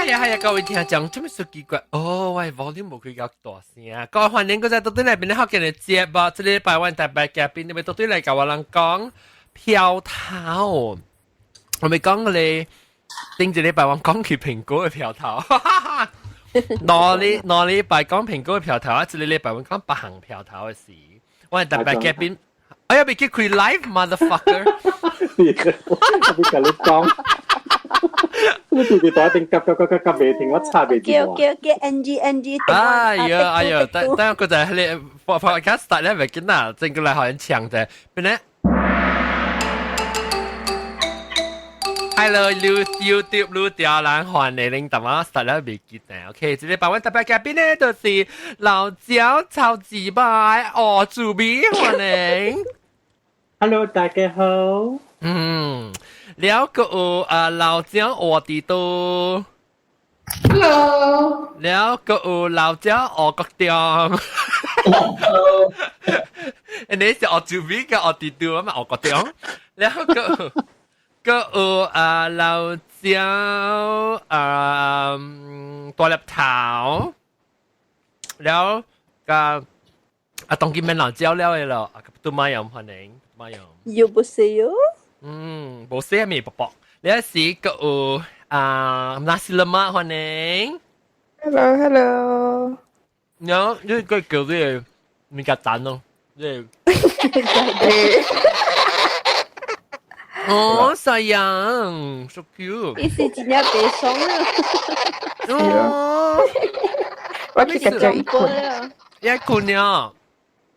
係啊係啊，各位聽眾，做咩說奇怪？哦，喂，volume 無開較大聲。各位歡迎閣再倒轉來變咧，福建的節目，這禮拜阮特別嘉賓，你欲倒轉來共我人講票頭。我咪講咧，頂一禮拜我講去蘋果的票頭。兩禮拜講蘋果的票頭啊，這個禮拜我講別項票頭的事。我特別嘉賓，哎呀，未記開 live，motherfucker！我欲共你講。你對對打定急急急急急袂停，我插袂住。叫叫叫 NG NG。哎呀哎呀，等等個就係你 podcast start 咧，袂緊啦，正過來予人搶者，變咧。Hello YouTube 愈調人歡迎恁大家 start 咧袂記得，OK，這禮拜阮特別嘉賓咧，就是老蔣超級白哦，主編歡迎。 Hello，大家好。嗯。了閣有啊老蔣蚵佇都，Hello，了閣有老蔣吳國中，Hello，你是學主編嘅學佇都啊嘛吳國中，了閣有啊老蔣啊大粒頭，了個啊當今免老蔣了的咯，啊都馬有歡迎，馬有，又不是喲。嗯，無寫咪卜卜。你是閣有啊，nasi lemak 歡迎。 Hello，Hello。你你個叫你物件蛋咯，你。哦，sayang，so cute。伊是真正袂爽啊。哦。我去共伊睏。伊睏了。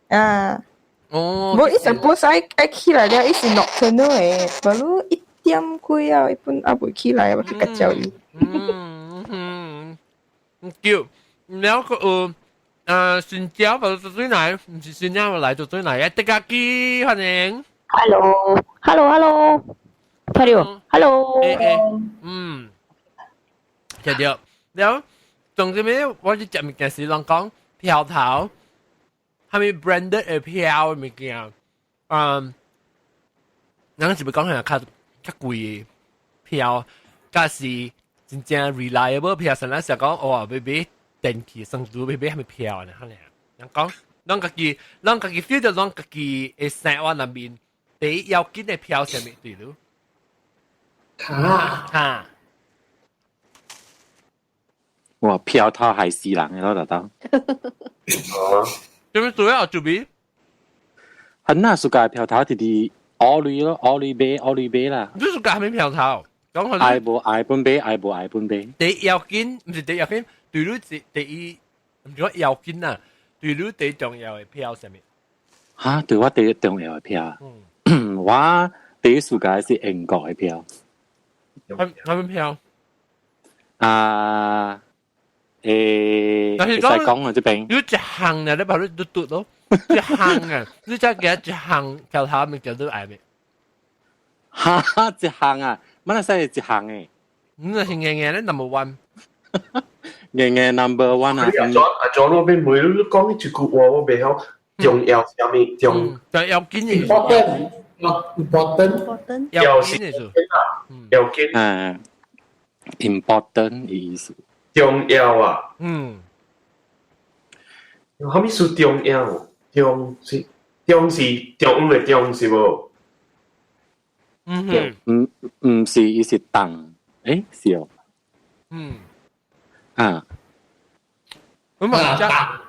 啊。哦，無伊 suppose 愛起來了，伊是 nocturnal 的，baru 1點幾啊，伊本猶未起來，我去共叫伊。嗯嗯，叫，了閣有，新椒，不是轉來，毋是新椒來就轉來，啊，德家機歡迎。 Hello，Hello，Hello，聽到，Hello。欸欸，嗯，聽到，了，總之咩，我去食物件時，人講票頭。啥物 branded 的票的物件，嗯，咱是欲講下較較貴的票，佮是真正 reliable 票，像咱想講，哇，欲買電器，生主欲買啥物票呢？可能，人講，咱家己 feel 到咱家己的生活內面第一要緊的票啥物對囉？哈哈，哇，票頭害死人的咯，大刀。哦。做咩做啊？做咩？很那暑假票頭直直奧類咯，奧類買，奧類買啦。你暑假啥物票頭？講愛無愛本買，愛無愛本買。第一要緊，毋是第一要緊，對你是第一，毋是講要緊啊，對你第一重要的票啥物？哈，對我第一重要的票。嗯，我第一暑假是英國的票。啥物票？啊。欸，但是會使講啊，這邊。你一項啊，你把你都嘟咯，一項啊，你才記得一項票頭物件你愛未？哈哈，一項啊，乜那使一項的？你是硬硬咧 number one。硬硬 number one 啊！阿 John 阿 John，我欲問你講一句話，我袂曉重要啥物重？但要緊的。 important important 要緊的是。要緊。嗯，important 意思。重要啊！嗯，啥物事重要？重是重是重的重是無？嗯哼，毋毋是，伊是重，欸，是哦。啊。你問下，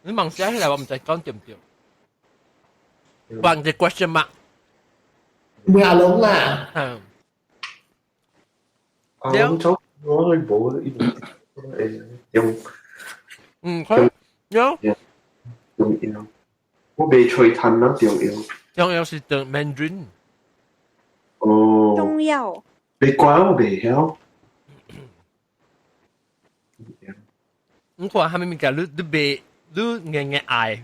你問寫起來，我毋知講對毋對。放一個 question mark。咩阿龍啦？嗯。啊，我都無用。嗯，佢有。重要。我袂吹彈啦，重要。重要是讀 Mandarin。哦。重要。別怪我袂曉。你看啥物物件，你你袂你硬硬愛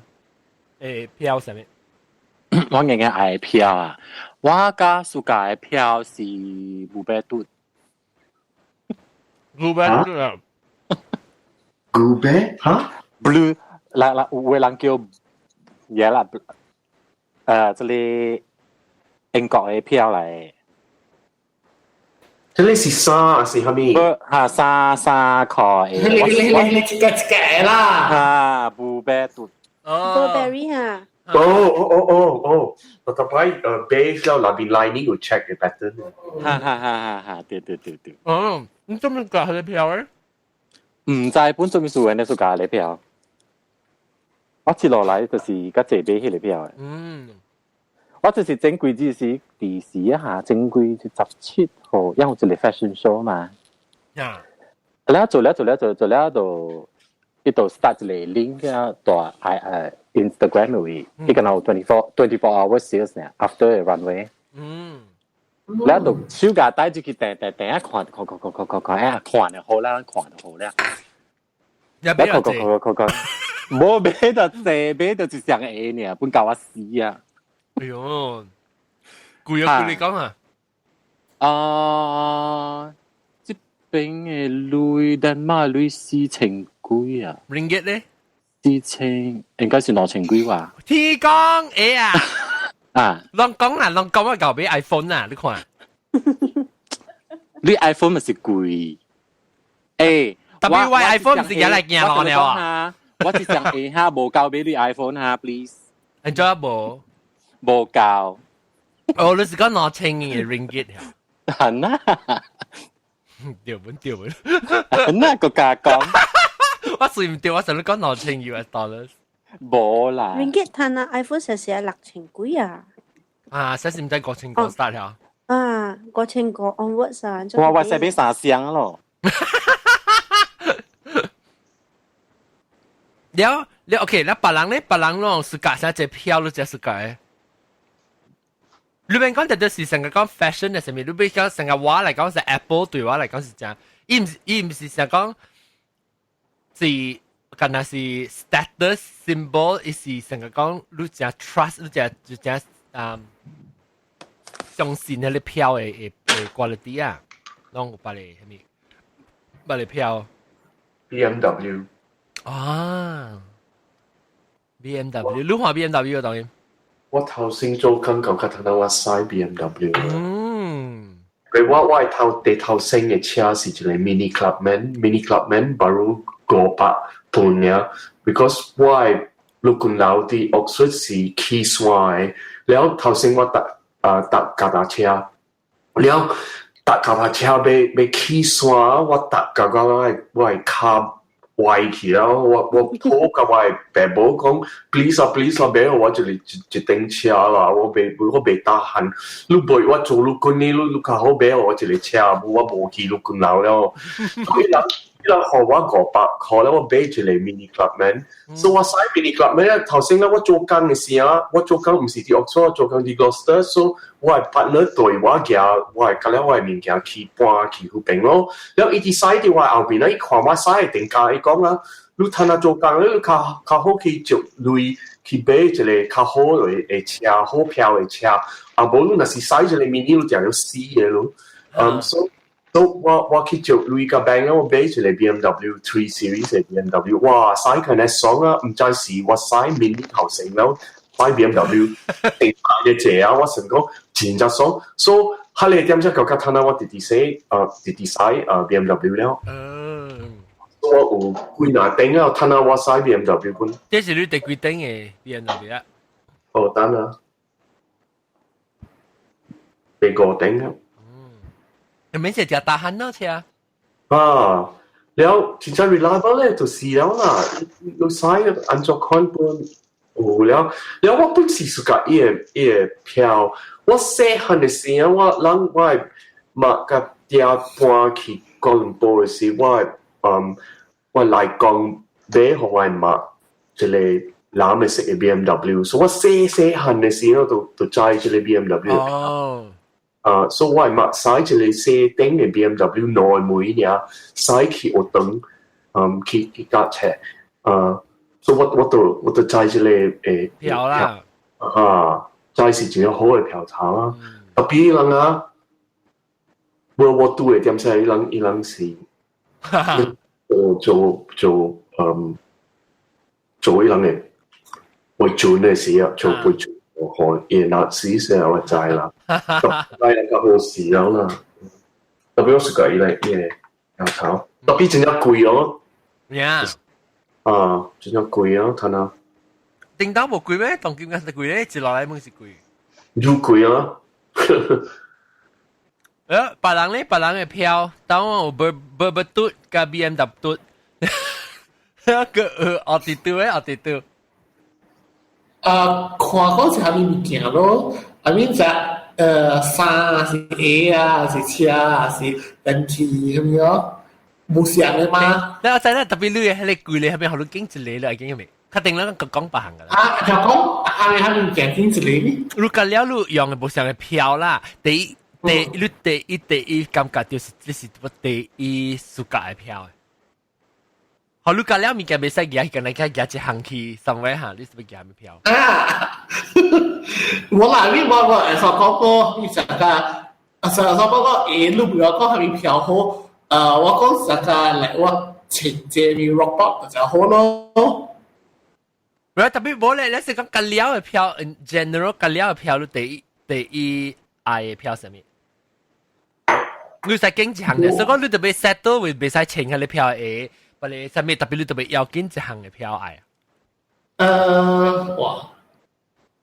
欸票啥物？我硬硬愛票啊！我較暑假的票是牛白肚。牛白肚啊！牛白哈？Blue，來來，有的人叫嘢啦，這個英國的票來。這個是衫是啥物？嚇衫衫褲。你你你你一個一個啦。嚇，布白杜。 Burberry 哈。哦哦哦哦哦，特特擺base 了內邊 lining 有 check 嘅 pattern。哈哈哈哈哈，對對對對。哦，你做咩搞佢票誒？唔知本做咩事呢？做假嘅票。我接落來就是較濟買彼个票的。我就是前幾日是第時一下，前幾17號，因為有一個 fashion show 嘛。了做了做了做做了就，伊就 start 一個 link 啊，到 Instagram 位，伊個有 24 hour sales 呢，after runway。了就手架帶住去訂訂訂啊，看看看看看看看，哎，看就好啦，看就好啦。一看看看看看，無買就濟，買就一雙鞋爾，本夠我死啊！哎喲，貴啊！貴你講啊？啊，這邊的鐳，丹麥鐳四千幾啊？Ringgit 咧？四千應該是2000幾吧？天公哎啊！啊！攏講啊，攏講我舊買 iPhone 啊，你看。你 iPhone 咪是貴？欸，W Y iPhone 唔是而來行路了啊！我是想下下無夠買你 iPhone 哈，please。按怎無？無夠。哦，你是講2000嘅 ringgit 啊？係啊。對本對本。那個價講。我算唔對，我想你講2000 US dollars。無啦。 Ringgit 趁啊，iPhone 實時係6000幾啊。啊，實時唔知5000個 start 了。啊，5000個 onwards 啊。我使買三箱咯。了了，OK，那別人咧，別人攏是價啥隻票，你只是價。你邊講就是成個講 fashion 嘅上面，你邊講成個話嚟講是 Apple 對我嚟講是真，伊唔是成講是，敢若是 status symbol，伊是成個講你真 trust，你真就真相信彼個票的 quality 啊，攏有別個啥物，別個票。 BMW。啊，BMW，你看 BMW 當然。我頭先做工舊較聽到我駛 BMW。佢我頭第頭先嘅車是一個 Mini Clubman，Mini Clubman baru 500半爾，because 我的陸軍樓佇 Oxford 是起山的，了頭先我搭搭腳踏車，了搭腳踏車欲起山，我搭到我的跤歪去了，我討共我的爸母講，please 啊 please 啊，買予我一個一頂車啦，我袂 tahan，你袂我做陸軍的，你較好買予我一個車，無我無去陸軍樓了。伊人予我500箍了，我買一個 Mini Clubman，所以我駛 Mini Clubman 頭先咧我做工的時啊，我做工毋是佇 Oxford，我做工佇 Gloucester，所以我的 partner 對我行，我會共了我的物件去搬去彼邊咯。了伊佇駛佇我後邊咧，伊看我駛的定價，伊講啊，你趁啊做工，你較好去借鐳去買一個較好的車，好票的車，啊無你若是駛一個 Mini，你定要死的咯。所以我去借鐳共 bank 我買一個 BMW 3 Series 的 BMW，哇，駛起來爽啊！毋知是我駛 Mini 頭先了，駛 BMW 定大嘅坐啊，我想講真正爽。所以彼個點才感覺趁啊，我直直駛直直駛BMW 了。我有幾若頂啊，趁啊我駛 BMW 本。這是你第幾頂的 BMW 啊？哦，等啊，第五頂啊。你免是食 tahan 咯車。啊，了真正 reliable 咧，就是了啦。你駛按怎款本有了，了我本是喜歡伊的票。我細漢的時啊，我人我的媽共爹搬去哥倫布的時，我來講買予我的媽一個藍色的 BMW，所以我細細漢的時候就知這個 BMW。啊，所以我媽駛一個細頂的 BMW 兩門爾，駛去學堂，去駕車，啊，所以我就知這個票啦，啊，知是一個好的票頭啊。特別人啊，我拄的點說，伊人是做做做做伊人的會準的時啊，做會準。予伊若死時我知啦，來人較好勢了啦。特別我 suka 伊來伊個標頭，特別真正貴哦。 啊，真正貴啊，睇下。頂到無貴咩？當今嘅貴咧，一落來問是貴。愈貴啊！別人咧，別人嘅票，當我有無嘟佮 BMW 嘟，個奧迪嘟嘅奧迪嘟。啊，看講是啥物物件咯？I mean 就衫是鞋啊，是車啊，是電器咁樣，無相嘅嘛。你我知啦，特別你係你貴咧，係咪好多經一個啦？已經係咪？確定啦，講講別項㗎啦。啊，就講係物件經一個呢？你隔了你用嘅無相嘅票啦，第一第你第一第一感覺就是這是我第一暑假嘅票。好，你隔了物件袂使舉，可能較舉一項去 somewhere 哈，你是欲舉啥物票？啊，我啦，你我會使講過，你上個啊上上講過，誒，你不要講啥物票好，我講上個來我情節咪 robot 就好咯。唔係特別無咧，你是講隔了嘅票，in general 隔了嘅票，你第一愛嘅票啥物？你使揀一項嘅，所以講你特別 settle with 袂使穿下你票嘅，不你啥物特別你特別要揀一項嘅票愛。哇！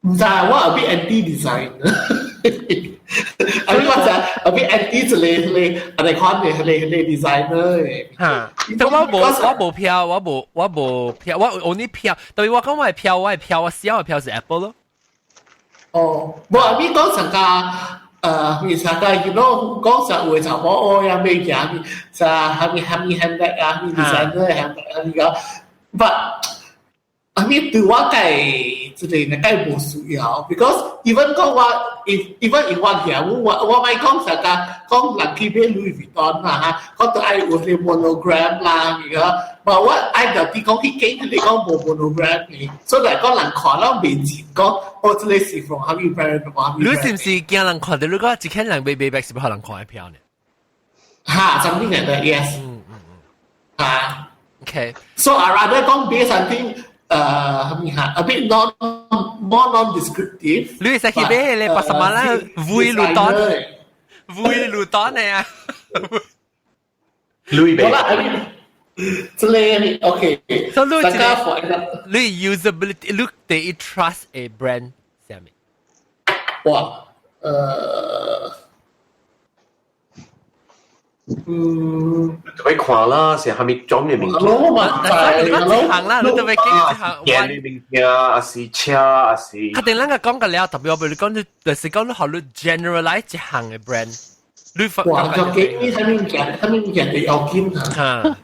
唔知我 a bit anti design。啊，你我就 a bit anti 一個一個，啊，你看你你你 designer 嘅。嚇！但我無票，我無票，我 only 票。特別我講我嘅票，我嘅票，我小嘅票是 Apple 咯。哦，無啊，你講上個。你上個 you know 講實會就我我有咩嘢，就係咪係咪 handbag 啊，咪 designer handbag 啊，呢個，but I mean 對我計，這個那個無需要，because even 講我，if even if 我業務，我咪講實個講人去買 Louis Vuitton 啦嚇，講到愛有啲 monogram 啦，呢個，但我愛就啲講去經你講無 monogram 嘅，所以嚟講人看了面前講，我這個是 from 啥物 brand 啥物。你是唔是驚人看到你講一看人買買是不可能看會票呢？嚇，something like that, yes。嚇。 Okay. So I rather 講買 something 咩嚇，a bit non more non-descriptive。你會使去買咧八十萬啦，Louis Vuitton，Louis Vuitton 嘅啊。 Louis 好啦，I mean，這個 OK。 So 你這個你 usability，你第一 trust a brand 啥物？哇，特別看啦，是啥物種嘅物件？我嘛你講一項啦，你特別記一項。電嘅物件，還是車，還是？確定咱個講個了，特別我比如講，就是講你學你 generalize 一項嘅 brand。你哇！就記呢啥物物件，啥物物件就要緊啊！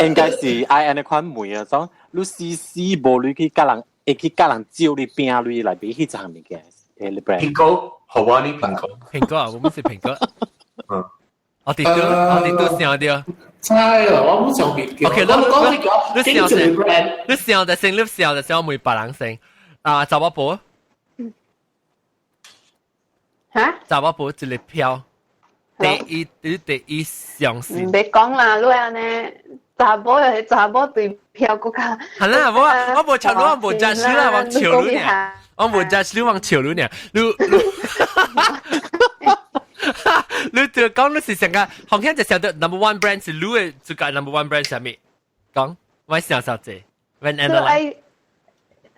應該是愛按呢款問啊，講你死死無你去佮人，會去佮人招你拼你來買彼項物件，誒，brand。蘋果，好啊，你蘋果。蘋果啊，我們是蘋果。嗯。我哋都想到。知啊，我冇想別叫。 OK，你講你講，你想先，你想就先，你想就先，我問別人先。啊，查某婆。嚇？查某婆一個票，第一，你第一相信。唔別講啦，你按呢，查某又係查某對票閣較。係啦，我無笑你，我無 judge 你啦，我笑你呢。我無 judge 你，我笑你呢。你就講你是成個，紅險就曉得 number one brand 是你的自家 number one brand 啥物？講，我想啥子？When analyze。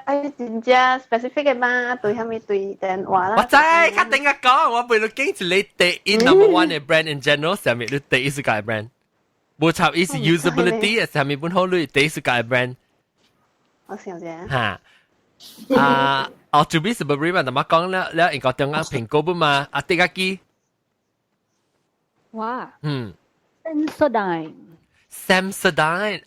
愛真正 specific 嘅嘛，對啥物對電話啦。我知，確定啊講，我俾你講一個第一 number one 嘅 brand in general，啥物你第一世界 brand？無插伊是 usability，啥物本好你第一世界 brand？我想者。嚇！啊，哦，做邊是 Burberry 嘛？但係講了了，應該中間蘋果不嘛？啊，迪個機。哇！嗯。 Sensodyne。 Sensodyne，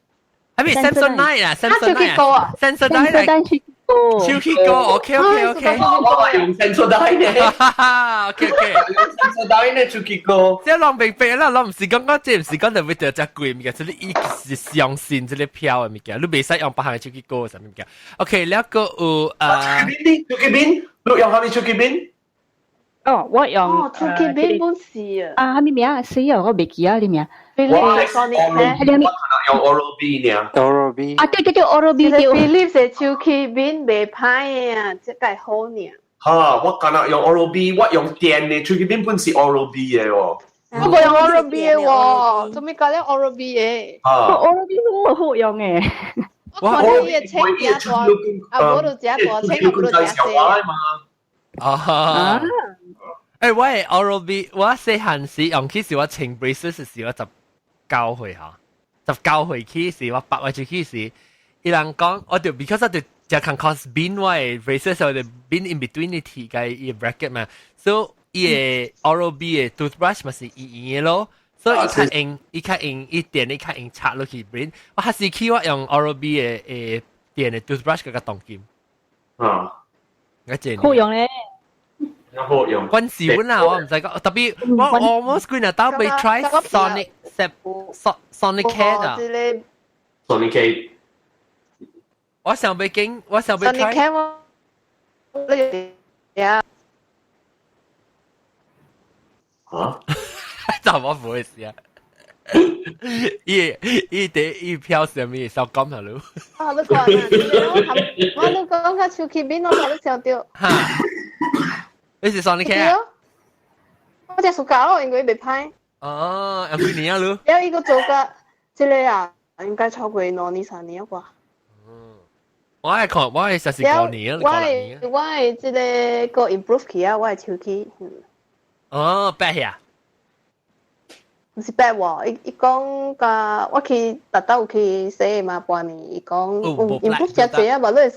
係咪 Samsonite 啊？ Samsonite 啊，Sensodyne 手機膏。手機膏，OK OK OK。我用 Sensodyne 呢。 OK OK。用 Sensodyne 呢手機膏。這攏明白啦，攏毋是講講這毋是講特別特只貴物件，這個伊是相信這個票的物件，你袂使用別項的手機膏啥物件。OK，了個有啊。手機邊，手機邊，你用啥物手機邊？哦，我用哦，手機邊本是啊。啊，啥物名？死啊，我袂記啊，你名。我用 Oral B 呢。 Oral B。啊，對對對，Oral B 對。Philips 的手機面袂歹啊，這個好爾。哈，我敢若用 Oral B，我用電的手機面本是 Oral B 的哦。我無用 Oral B 嘅喎，做咩教了 Oral B 嘅？啊，Oral B 好好用嘅。我看到伊個青誠大，啊無就誠大青，啊無就誠細。嘛。啊！誒，我係 Oral B，我細漢時用起時我穿 braces 時我19歲嚇，19歲起時我8月就起時，伊人講我就 because 我就食看 cos 邊我嘅 braces 我就邊 in between 啲鐵嘅伊 bracket 嘛，所以伊個 Oral B 嘅 toothbrush 咪是圓圓嘅咯。所以伊較用，伊較用，伊電伊較用插落去邊。我還是去我用 Oral B 嘅電嘅 toothbrush 較當金。啊，我這好用咧。好用。關事本啦，我唔使講，特別我 almost 幾日都未 try Sonic Sonic 啊。 Sonic。我想欲經，我想欲 try。 Sonic 我，你呀？嚇？就我唔好意思啊！伊伊第伊票上面收金係咯。啊，你看啊，我你講較手機邊，我頭你想到。嚇！你是 Sonic 啊？我隻暑假咯，因為袂歹。哦，有幾年啊？你？了伊個做甲這個啊，應該超過2年3年啩。我係看，我係實是5年啊，我係我係這個個 improve 起啊，我係手機。哦，白呀！毋是白喎，伊伊講甲我去特登有去洗嘛半年，伊講有 improve 誠濟啊，無你會使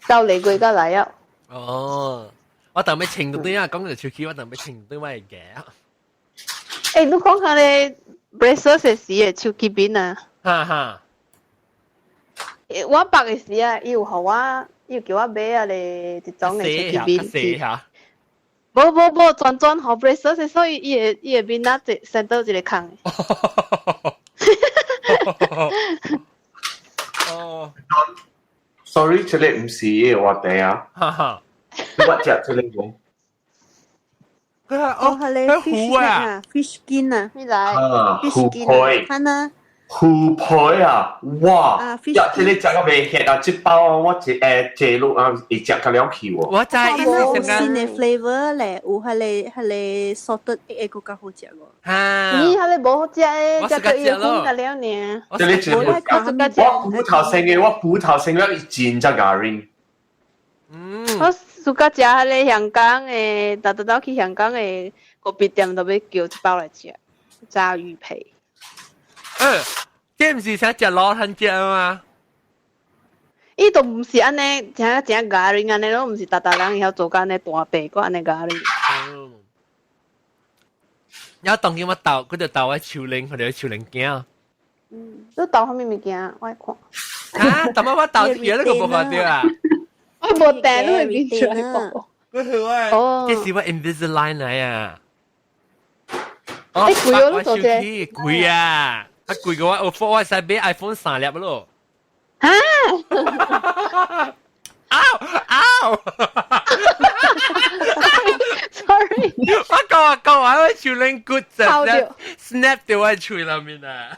到禮月才來啊。哦，我等欲穿對啊，講到手機，我等欲穿對我會夾。欸，你講下咧 braces 時的手機邊啊？哈哈。我綁的時啊，伊有予我，伊有叫我買啊咧一種的手機邊。洗下。無無無，專專予 braces，所以伊會伊會面仔一伸到一個空。哦。 Sorry，這個毋是話題啊。哈哈。我食這個講。哦，係咧 fish 啊，fish skin 啊，你來。啊， fish 虎皮。係啊。虎皮啊，哇！一這個食個袂血啊，這包我一坐路啊，會食較了去喎。我知，有新的 flavor 咧，有彼個彼個 salted egg 閣較好食喎。哈！咦，彼個無好食的，食到伊個粉較了爾。這個真我骨頭生的，我骨頭生了，伊真正牙軟。嗯。我暑假食彼個香港的，逐逐走去香港的咖啡店都欲叫一包來食，炸魚皮。這毋是想食老漢食嗎？伊都毋是按呢，誠誠牙軟按呢咯，毋是逐逐人會曉做甲按呢大白閣按呢牙軟。嗯。有當今我鬥，佢就鬥我手鈴，佢哋手鈴鏡。嗯，你鬥啥物物件？我愛看。啊！怎麼我鬥嘢你個無看到啊？我無訂，你會變出來講。哦，這是我 Invisalign 來啊！哦，貴哦，你做這貴啊！啊貴過我，我我使買 iPhone 3粒咯。啊！嗷嗷！Sorry，我講講完我手輪骨就 snap 掉我喙內面啊！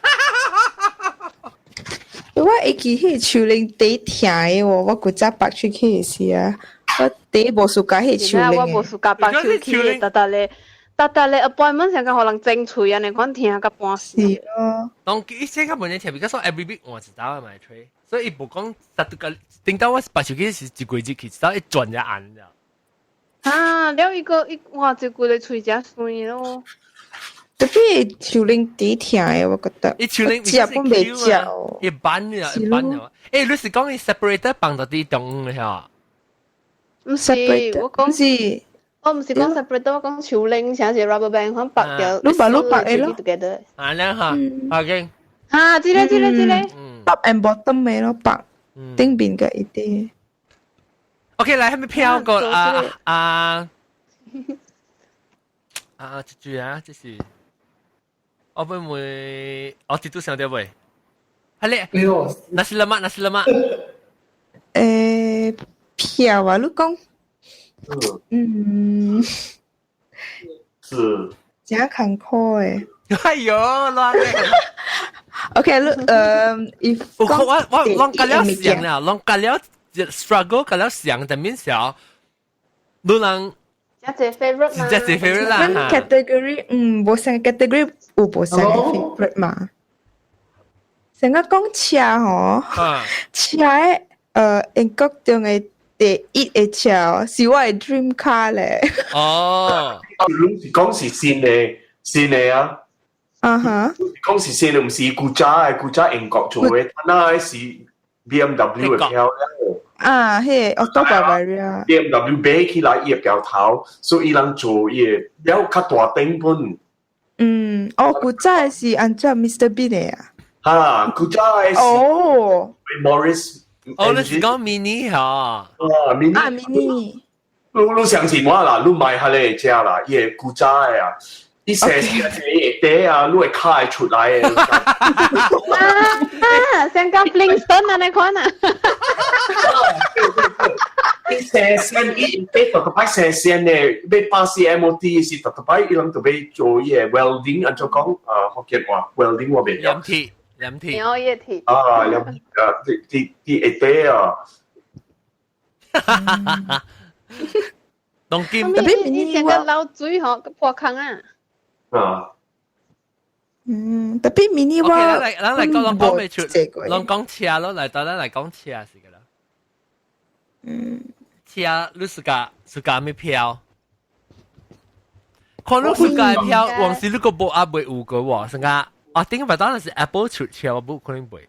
我會記彼手輪底疼的喎，我古早拔出去的時啊，我底無 suka 彼手輪。我無 suka 拔出去，逐逐咧。逐逐咧 appointment 成個予人整喙按呢款疼甲半死。是咯。當伊這個問題特別，講 every week 換一道嘛吹，所以伊無講實拄個頂到我拔手機是一個月去一道，一轉就按了。啊，了伊個伊哇，這規個喙誠酸咯。特別手輪底疼的，我覺得。伊手輪食本袂食。一般啊，一般啊。欸，你是講伊 separator 放到佇中央嚇？毋是，我講是。我毋是講 separate，我講手輪，像是 rubber band 款綁掉，你把你綁的咯。啊，兩下，OK。啊，這個這個這個。 Top and bottom 的咯，綁頂邊嘅一啲。 OK，來，還沒飄過啊啊啊！這句啊，這是我會唔會？我這都想到未？係咧，nasi lemak，nasi lemak。票啊，你講。嗯，是真艱苦誒。哎喲，亂嘅。 OK，你if 我我攏甲了想啦，攏甲了 struggle 甲了想，但面小，你人一隻 favorite 嘛。一隻 favorite 啦。 category，無相 category 有無相 favorite 嘛？成個講車吼，車的英國中的第一个車是我的 dream car 咧。哦，攏是講是新的，新的啊。啊哈。講是新的，毋是古早的，古早英國做的，那是 BMW 的票。啊，彼個 Auto Bavaria。 BMW 買起來伊會標頭，所以伊人做伊會了較大頂本。嗯，哦，古早的是按怎 Mr Bean 的啊？哈，古早的是哦 Morris。哦，你是講 Mini 嚇？啊，Mini。啊，Mini。你相信我啦，你買彼个車啦，伊會古早的啊，伊踅踅會底啊，你會卡會出來的。啊，像個 Flintstone 按呢款啊。伊踅線，伊欲逐逐擺踅線的，欲 pass MOT 是逐逐擺，伊人就欲做伊个 welding，按怎講啊？福建話 welding 我袂曉。黏鐵，黏鐵。哦，液體。啊，黏鐵啊，啲啲啲會底啊。當今特別你像個老水吼，破空啊。啊。嗯，特別 Mini 我。來，咱來講，攏講袂出，攏講車咯，來，咱來講車是個啦。嗯。車，你 suka 咩票？看你 suka 的票，往時你個無啊未有過喎，成個啊頂擺當然是 Apple 出車，我無可能袂。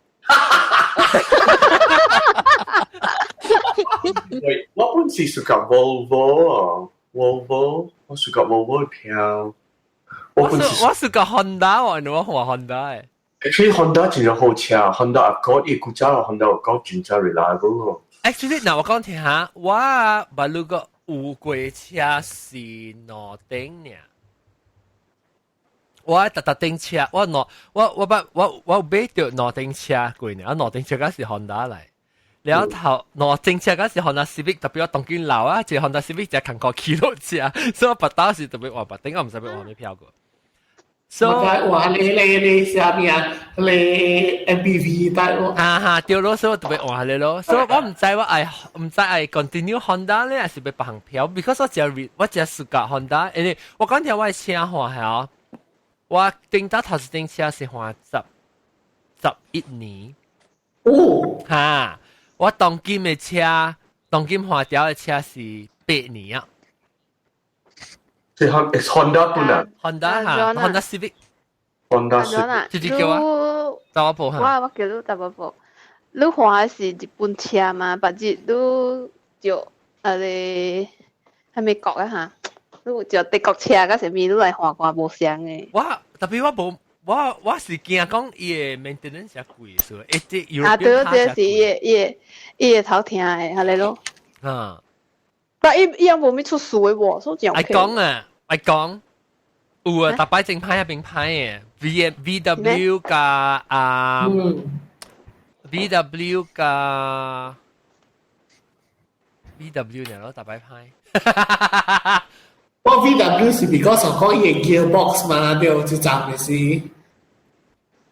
喂，我本是 suka Volvo，Volvo，我 suka Volvo 的票。我 suka Honda 喎，你話換 Honda 的。 Actually Honda 真正好車，Honda Accord 伊古早 Honda Accord 真正 reliable。 Actually，嗱我講聽下，我捌你個有過車是兩頂爾。我逐逐頂車，我兩我我捌我我有買著兩頂車過呢，啊兩頂車敢是 Honda 來。了頭兩頂車敢是 Honda Civic，特別我當今老啊，一個 Honda Civic 一個牽過去落車，所以我別當時特別換別頂，我毋知欲換啥票過。所以哇，你啥物啊？你 MPV 帶我。啊哈，對咯，所以我特別換彼咯。所以我毋知我愛毋知愛 continue Honda 咧，還是欲別項票？Because 我誠 suka Honda，因為我講聽我的車換係我頂到頭一頂車是換11年。哦。哈，我當今的車，當今換掉的車是8年啊。是 Honda 本啊？Honda 哈，Honda Civic。 Honda Civic。直接叫我查某婆哈。我叫你查某婆。你換的是日本車嘛？別日你就啊個啥物國啊哈？你有就德國車佮啥物，你來換看無相的。我特別我無我是驚講伊的 maintenance 貴，所以一啲啊對，這是伊的頭疼的，按呢咯。啊。但伊伊也無咩出事的喎，所以真愛講啊，愛講，有啊，逐擺真歹啊，變歹的，V W 佮啊，V W 佮 V W 爾咯，逐擺歹。我 V W 是 because 講伊的 gearbox 嘛，對，這站的是。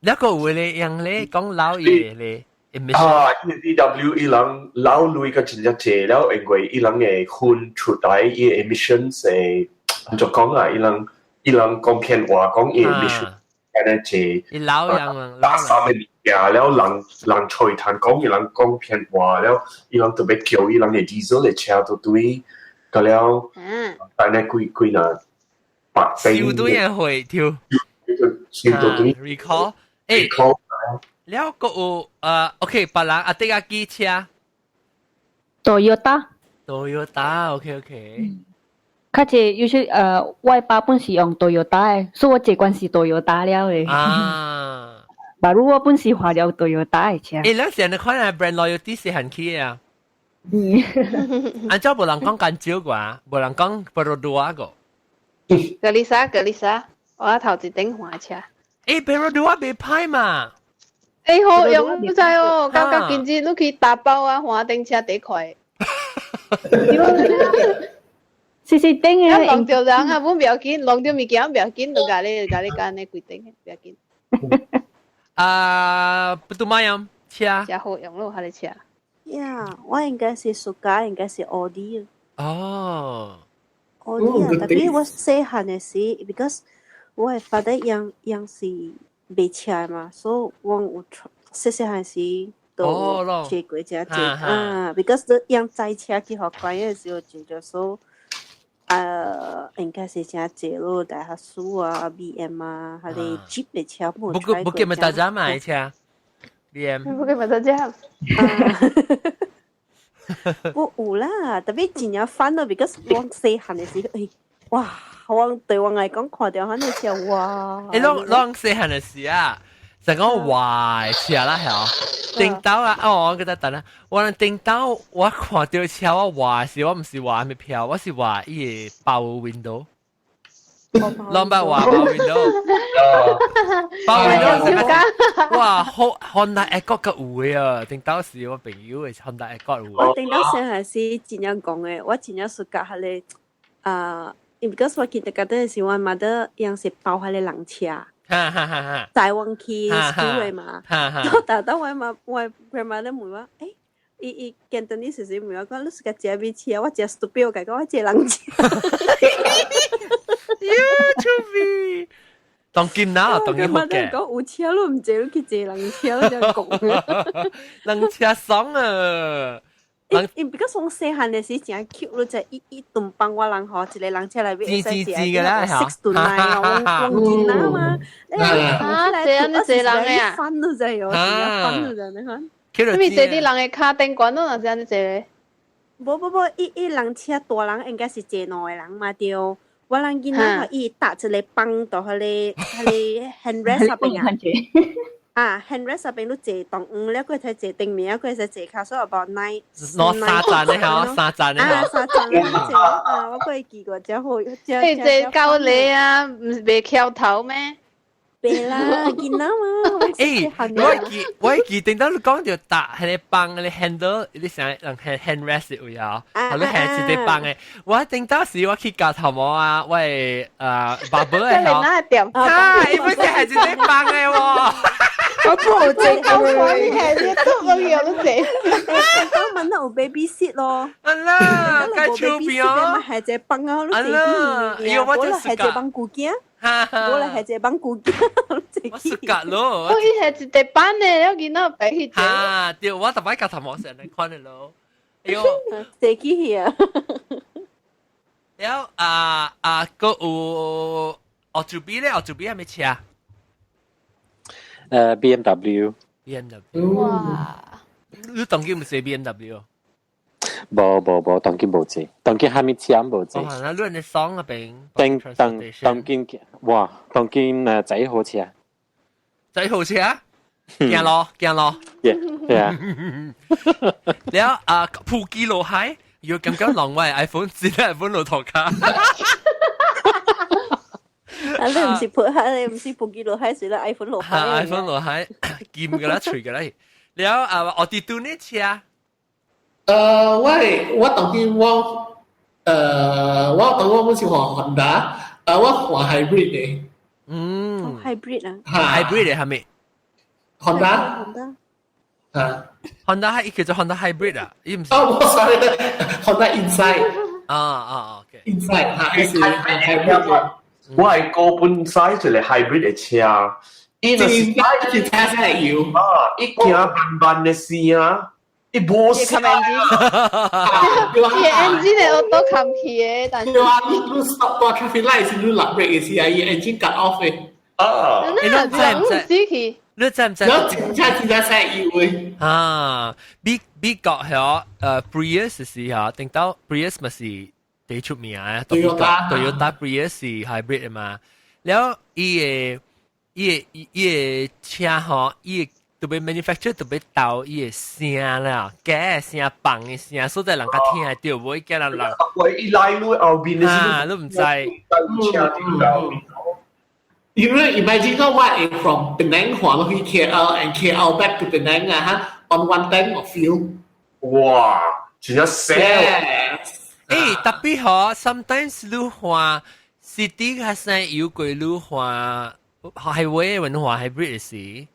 那個有咧，用咧講老嘢咧。啊，伊 V W 伊人老鐳個真正濟了，因為伊人會分出來伊 emissions 會，按怎講啊？伊人講騙話，講伊 emission 按呢濟。伊老樣啊，垃圾的物件了，人吹彈講伊人講騙話了，伊人特別叫伊人的 diesel 的車都對，個了，但呢幾幾若百燒堆人會跳，燒到堆 recall，欸。了個有OK，別人阿弟阿機車，Toyota。 Toyota，OK OK。較濟有時我爸本是用 Toyota 的，所以我這關是 Toyota 了的。啊。假如我本是換了 Toyota 的車。欸，咱現在看下 brand loyalty 是很起啊。嗯。按照無人講乾少啩，無人講 Perodua 個。 Kelisa，Kelisa，我頭一頂換車。欸，Perodua 袂歹嘛。欸，好用，不知哦，感覺今日你去打包啊，換頂車第快。是是頂啊！弄著人啊，阮不要緊，弄著物件不要緊，就共你共你按呢規定，不要緊。啊，putu mayam 車。真好用咯，彼个車。呀，我應該是 suka，應該是奧迪。哦。哦，啊，特別我細漢的時，because 我的 father 樣樣是賣車嘛，所以我有細細漢時都坐過這坐啊，because 樣載車去學關的時候坐著，所以應該是真濟咯，大哈蘇啊、BM 啊，還是 Jeep 的車冇。不過不過咪大家買車 BM。不過咪大家。我有啦，特別真正煩咯，because 我細漢的時候，欸，哇！我對我來講，看到彼個車，哇！欸，攏攏細漢的時啊，就講哇車啦，係頂到啊！哦，我記得等啦，我頂到我看到車，我話是我毋是話咩票，我是話伊個 power window。攏捌話 power window，power window 哇，好 Honda Accord 個有的啊！頂到時我朋友的 Honda Accord 有。我頂到時係是真正講的，我真正暑假彼個啊，因為我記得嗰陣時，我媽的樣是包彼個人車，哈哈哈哈，載我去 school 的嘛。我但當我媽我 grandma 咧問我，欸，伊伊見到你時時問我講，你是個坐咩車？我坐 stupid，我講我坐人車。 YouTube 當今哪當今好嘅。講有車都唔坐，你去坐人車，你這樣講。人車爽啊！因比較從細漢的時真 cute 咯，就一一頓幫我人吼，一個人車內面會使坐 6 to 9哦，我囡仔嘛。啊，坐按呢坐人的啊？翻都在哦，真正翻都在你看。你坐佇人的跤頂懸，攏若是按呢坐咧？無無無，伊伊人車大人應該是坐兩個人嘛對。我人囡仔吼，伊搭一個枋到彼個彼個 handrest 上邊啊。啊，handrest 上邊你坐當黃了，佢會坐頂面，佢會使坐跤，所以 about nine。攞三站的吼，三站的啊，三站的坐啊，我過記過，真好，真。你坐高咧啊，毋是袂翹頭咩？袂啦，囡仔嘛。欸，我記我記頂到你講著搭彼個枋，彼個 handle，你想人 hand handrest 位啊，你係一個枋的。我頂到時我去剪頭毛啊，我的barber 的吼。啊，伊本身係一個枋的喎。我不坐高過你係你都個樣都坐。當問有 baby seat 咯。啊啦，該手邊哦。係隻枋啊，啊啦，哎呦，我就是係隻枋古鏡。我咧係隻枋古鏡，我暑假咯。我伊係一塊板的，了囡仔白去坐。啊，對，我逐擺剪頭毛時來看的咯。哎呦，坐起去啊！了啊啊，閣有哦，主筆咧，哦，主筆係咩車？BMW。 BMW。哇！你當今毋是 BMW？無無無，當今無坐，當今蝦米車無坐。哦，那你你爽啊邊？當當當今哇，當今仔好車。仔好車？行路行路。對啊。了啊，普吉羅海，要感覺浪我 iPhone，只係 iPhone 路頭卡。啊！你毋是普，你毋是普吉羅海，是啦 iPhone 落海。 iPhone 落海，劍㗎啦，隨㗎啦。了啊，我哋對呢車。我我當今我我當我本是換 Honda，我換 hybrid 的。嗯，hybrid 啊，hybrid 的係咪？Honda。 Honda。啊，Honda 係叫做 Honda hybrid 啊？伊毋是。哦，sorry，Honda Insight。啊啊，OK。 Insight 嚇，是 hybrid。我係個本身一個 hybrid 的車，伊若是是車先會油啊，伊行慢慢的時啊，伊無聲伊個 engine 會 auto 冚起的，但是對啊，你你 stop 到 traffic light 時，你落 brake 的時啊，伊 engine cut off 的。啊，你知唔知？你知唔知？你真正真正使油的。啊，美美國係Prius 是嚇，頂到 Prius 咪是第出名啊， Toyota Toyota Prius 是 hybrid 嘛，了伊個伊個伊個車吼，伊個特別 manufacture 特別鬥伊個聲啦，假聲放的聲，所在人較聽會著，無會驚人人。喂，伊來路後面的啊，你毋知。車頂後面。 You know, imagine what if from Penang 換落去 KL and KL back to Penang 啊哈，on one tank of fuel。哇，真正聲。欸，特別嗬，sometimes 你換 city 較省油過你換 highway 雲換 hybrid 時。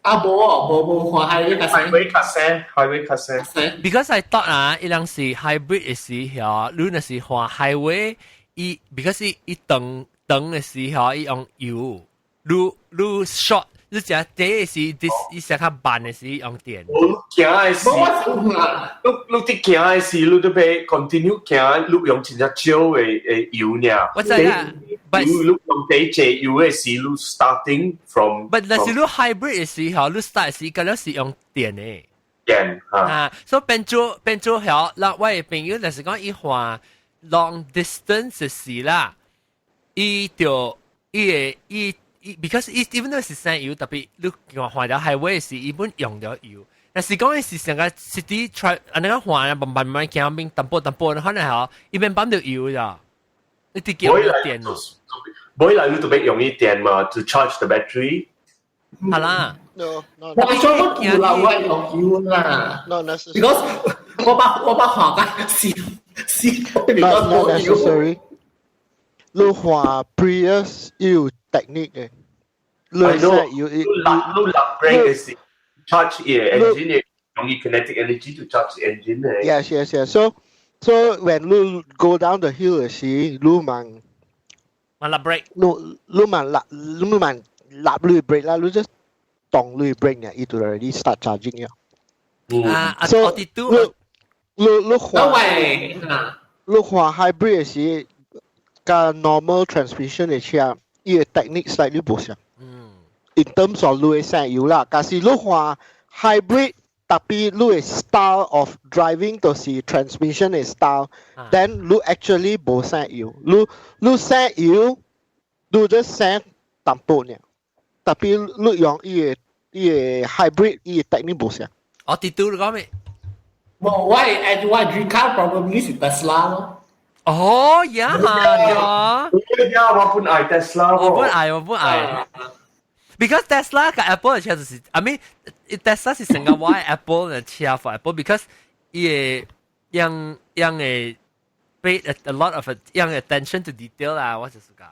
啊，無無無換 highway 較省。 highway 較省，highway 較省。 Because I thought 啊，伊人是 hybrid 時嗬，你若是換 highway，伊 because 伊伊等等嘅時候，伊用油，愈愈 short，你食第一是啲伊食較慢嘅時用電。我行嘅時，你你啲行嘅時，你都欲 continue 行，你用真正少嘅嘅油爾。我知啦，but 你用第濟油嘅時，你 starting from。 but 若是你 hybrid 嘅時候，你 start 時，嗰了是用電嘅。電啊，所以變做變做曉，嗱我嘅朋友就是講伊換 long distance 嘅時啦，伊就伊會伊伊，because 伊 even though 是省油，特別你換換條 highway 時，伊本用著油。但是講伊是成個 city try，按呢個換啊，慢慢慢行邊淡薄淡薄，可能嗬，伊免綁著油咋，你直接用電咯。每來你都欲用伊電嘛，to charge the battery。係啦。 No, no. 我做乜有啦？我用油啦。 Not necessary. Because 我把我把換個是是 Not necessary. 你換 Prius 有 technique 嘅。你有你你落 brake 嘅時，charge 伊 engine 嘅，用伊 kinetic energy to charge engine 嘅。 Yes. So when you go down the hill 嘅時，你慢慢落 brake。你你慢落，你慢落你 brake 啦，你 just 動你 brake 呢，伊就 already start charging 了。啊啊！ So 我哋都你你換你換 hybrid 嘅時，佮 normal transmission 嘅車，伊嘅 technique slightly 無相。In terms of 你嘅省油啦，但是你換 hybrid，特別你嘅 style of driving 就是 transmission 嘅 style，then 你 actually 無省油，你你省油，你 just 省淡薄爾。特別你用伊嘅伊嘅 hybrid 伊嘅 technique 無相。我哋都講咩？冇，我係我 dream car probably 是 Tesla 咯。哦，呀，呀，呀，我本愛 Tesla，我本愛，我本愛。Because Tesla 佮 Apple 嘅車就是，I mean Tesla 是成個我 Apple 嘅車 for Apple，because 伊會樣樣會 pay a lot of 樣 attention to detail 啦，我就是講。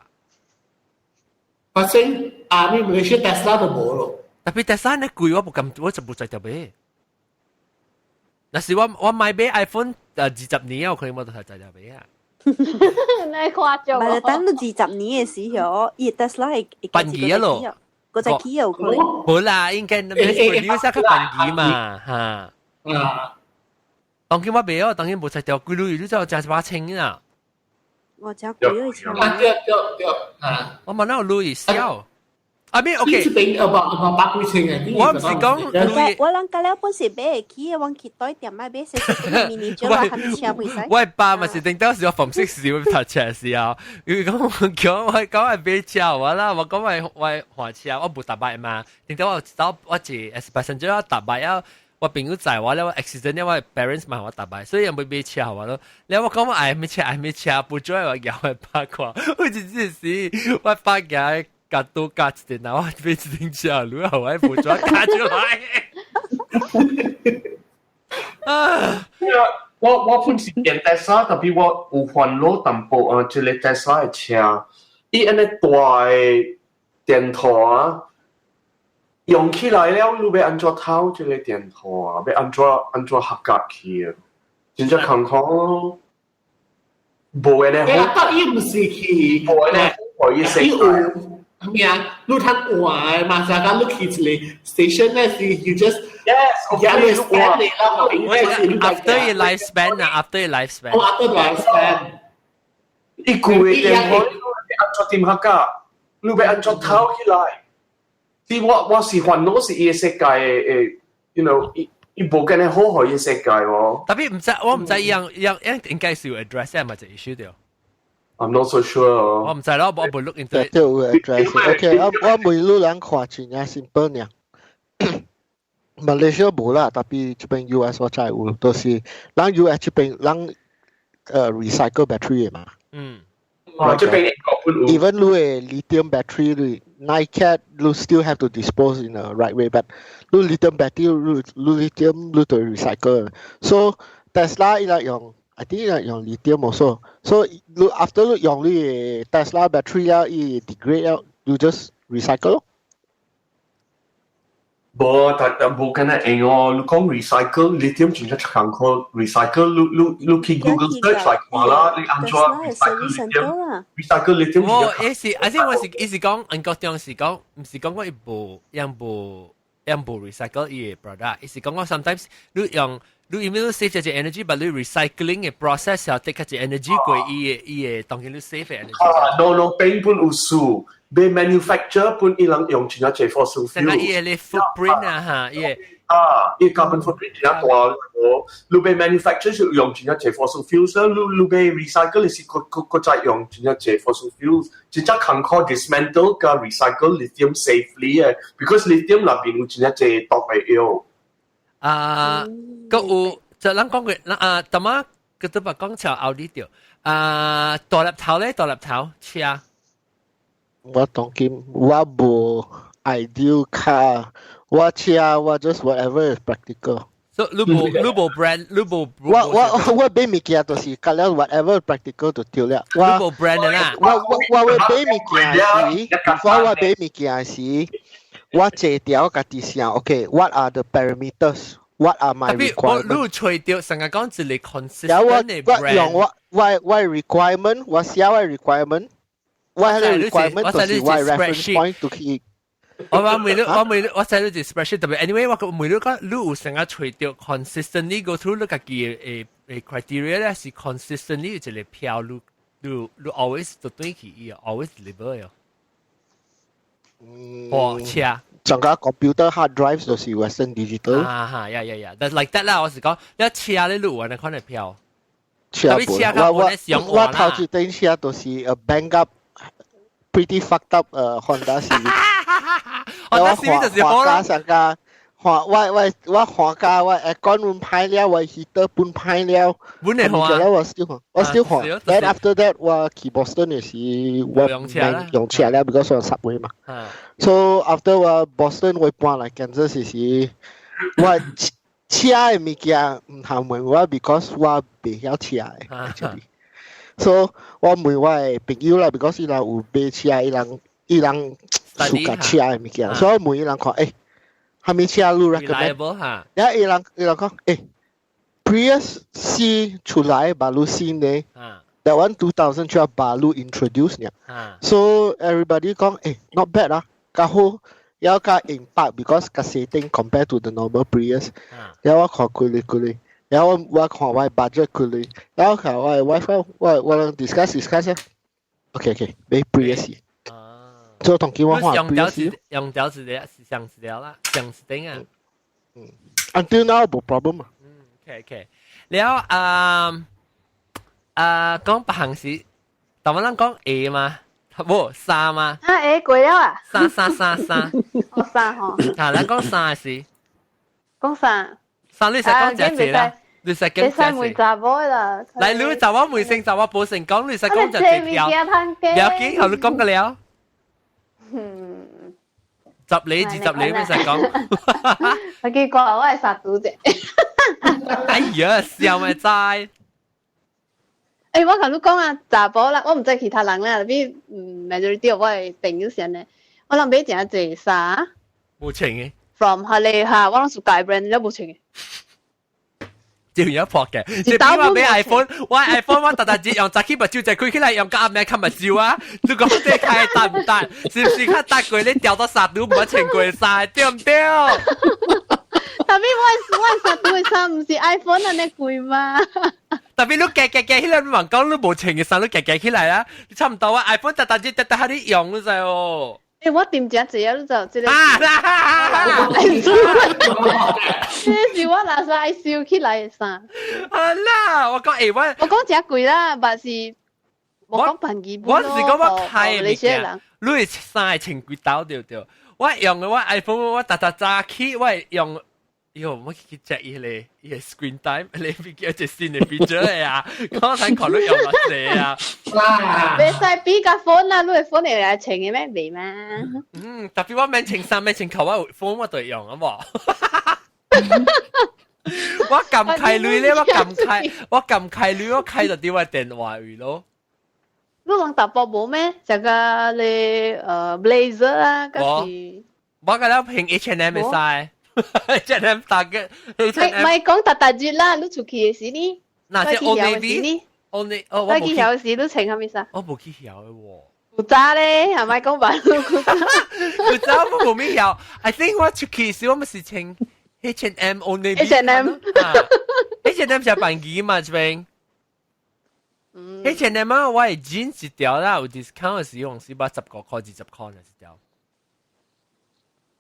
反正啊，你馬來西亞 Tesla 都無咯。特別 Tesla 呢貴，我無敢，我就無在特買。若是我我買買 iPhone 20年，我可能我都係在特買啊。你誇張。唔係，等到20年嘅時候，伊 Tesla 係笨機啊咯。嗰隻機有可能。冇啦，應該 mass produce 較笨機嘛，嚇。啊。當今我買哦，當今無才掉幾鐳，你知道成一把千啊。我真貴啊！啊對對對啊！我問到鐳少。I mean OK。這邊 about 百幾千嘅。我唔是講鐳。我諗隔了本是買會起的，我去對店買買細細迷你車，我還車袂使。我爸嘛是頂到時我馮識時會讀車時候，伊講叫我講我買車我啦，我講我我換車，我無踏擺嘛。頂到我走我是 as passenger 我踏擺啊。我朋友載我咧，我 accident 咧，我 parents 嘛我踏擺，所以又沒買車我咯。你我講我愛咩車愛咩車，不准我叫我爸看，我真是我爸夾夾多夾一點，我買一頂車，你後我不准夾出來。啊！我我本是電 Tesla，特別我有煩惱淡薄啊，這個 Tesla 的車，伊按呢大的電池啊。用起來了，你欲按怎偷這個電池啊？欲按怎按怎合格去啊？真正艱苦咯。無按呢好。欸，伊毋是去，無按呢好伊伊有咩啊？你通換嘛？就講你去一個 station 咧，是 you just yes，呀，你 scan 你啦， after your lifespan 啊，after your lifespan。哦，after lifespan。伊舊的電池，你按怎點合格？你欲按怎偷起來？是我我是煩惱是伊的設計的，you know，伊伊無咁樣好好伊設計喎。特別毋知我毋知伊樣樣樣應該是有 address 係咪就 issue 掉？I'm not so sure。我毋知咯，我無 look into it。對，有 address。OK，我我問你人看真正 simple 爾。馬來西亞無啦，特別這邊 US 我知有，都是咱 US 這邊咱recycle battery 的嘛。哦，這邊英國本有。 Even 你的 lithium battery 你 NiCad 你 still have to dispose in the right way, but 你 lithium battery 你你 lithium 你都 recycle。So Tesla 伊來用，I think 伊來用 lithium also。So 你 after 你用你 Tesla battery 了，伊 degrade 了，you just recycle 咯。無，但但無敢若用哦。你講 recycle lithium 真正艱苦 recycle，你你去 Google search 來看啦，你按怎 recycle lithium？recycle lithium。我意思，而且我是意思講，英國中是講，毋是講我伊無用無用無 recycle 伊的 product，伊是講我 sometimes 你用你因為你 save 這隻 energy，but 你 recycling 的 process 要 take 這 energy 過伊的伊的當然你 save 的 energy。啊，no no，並本有數。被 manufacture 本伊人用真正濟 fossil fuel。成個伊的 footprint 啊哈，伊的啊，伊 carbon footprint 真正大哦。你被 manufacture 是用真正濟 fossil fuels，你你被 recycle 是閣閣閣再用真正濟 fossil fuels，真正艱苦 dismantle 佮 recycle lithium safely 嘅，because lithium 內邊有真正濟毒嘅藥。啊，閣有就咱講過，啊，淡仔佢都捌講朝後呢條，啊，大粒頭咧，大粒頭車。我當今我無 ideal car，我車我 just whatever is practical。 So 你無你無 brand，你無我我我買物件就是甲了 whatever practical 就對了。我無 brand 啦。我我我會買物件時，before 我買物件時，我坐條家己想，OK，what are the parameters？What are my requirements？你揣著成日講一個 consistent 的 brand。我用我我我 requirement，我寫我 requirement。我係個 requirement 就是我 reference point to 去。我我每日我每日我寫咗隻 spreadsheet 特別，anyway 我每日講你有成日揣著 consistently go through 你家己的誒 criteria 咧，是 consistently 一個票，你你你 always 就對起伊，always deliver 喲。嗯。哦，車。上個 computer hard drives 就是 Western Digital。啊哈，yeah yeah yeah，但 like that 啦，我是講，你車咧你有按呢款的票。車我我我頭一頂車就是 a bang up pretty fucked up Honda Civic。 Honda Civic 就是好啦。上個換我我我換架我 aircon 本歹了，我 heater 本歹了。本嚟換。我 still 換，我 still 換。Then after that 我去 Boston 嘅時，我用車啦，用車了，because 我 subway 嘛。So after 我 Boston 我搬來 Kansas 時，我車嘅物件毋通問我，because 我袂曉車嘅，actually。So 我問我嘅朋友啦，because 伊人有買車，伊人伊人 suka 車嘅物件，所以我問伊人看，欸，啥物車你 recommend？然後伊人伊人講，欸，Prius C 出來 baru 新呢，that one 2012 baru introduce 呢，so everybody 講，欸，not bad 啊，較好，猶較應百，because 較細頂 compared to the normal Prius，然後我看幾類幾類。然後我我看我 budget 幾類，然後看我 wife 我我 discuss discuss 啊，OK OK，買 Prius。做同叫我換 Prius。用掉一個是上一條啦，上一頂啊。嗯，until now 無 problem 啊。嗯，OK OK，了啊啊講別項時，但我咱講鞋嘛，無衫嘛。啊，鞋過了啊。衫衫衫衫。哦，衫吼。啊，咱講衫時。講衫。衫你使講隻字啦，你使講隻字。你使問查某啦。來，你查某問先，查某無成講，你使講隻字條。不要緊，後你講個了。嗯。十厘二十厘，咩使講？我記過我係殺賭者。哎呀，笑咪知。欸，我共你講啊，查甫啦，我毋知其他人啦，比嗯 majority of 我的朋友先呢，我人買誠濟衫。無穿嘅。 From 彼个哈，我攏 suka brand，了無穿嘅。就有破嘅，你比我買 iPhone，我 iPhone 我特特節用早起目睭就開起來，用到暗暝看目睭啊！你講這開得毋得？是毋是較搭過你掉到衫都無穿過衫，對毋對？ Tapi 我我衫都的衫毋是 iPhone 按呢貴嘛？ Tapi 你夾夾夾起來，你問講你無穿嘅衫，你夾夾起來啊！你差毋多啊，iPhone 特特節特特下你用你知哦。欸，我訂誠濟啊，你就這個。啊！這是我若是愛收起來的衫。好啦，我講欸我。我講誠貴啦，但是無講便宜。我是講我開的物件，你的衫會穿幾兜對對？我用的我 iPhone 我逐逐早起我會用。喲，我去 check 伊個伊個 screen time，你變叫一個新的 feature 的啊，我才看你用偌濟啊。袂使比較 phone 啊，你的 phone 會來穿的咩？袂嘛？嗯，tapi 我免穿衫，免穿褲，我有 phone 我就會用啊無。我撳開鐳咧，我撳開，我撳開鐳，我開就佇我電話位咯。你人淡薄無咩？這個你blazer 啊，還是？我覺得憑 H&M 會使，H&M Target。唔係講特特節啦，你出去嘅時呢？嗱，即 Old Navy。Old Navy，哦，我冇去曉時，你穿啥物衫？我冇去曉嘅喎。古早咧，係咪講白？古早我冇咩曉。I think 我出去時我咪是穿 H&M Old Navy。 H&M。 H&M 就辦機嘛，這邊。H&M 啊，我係 jeans 一條啦，有 discount 嘅時用是把10個塊、20塊一條。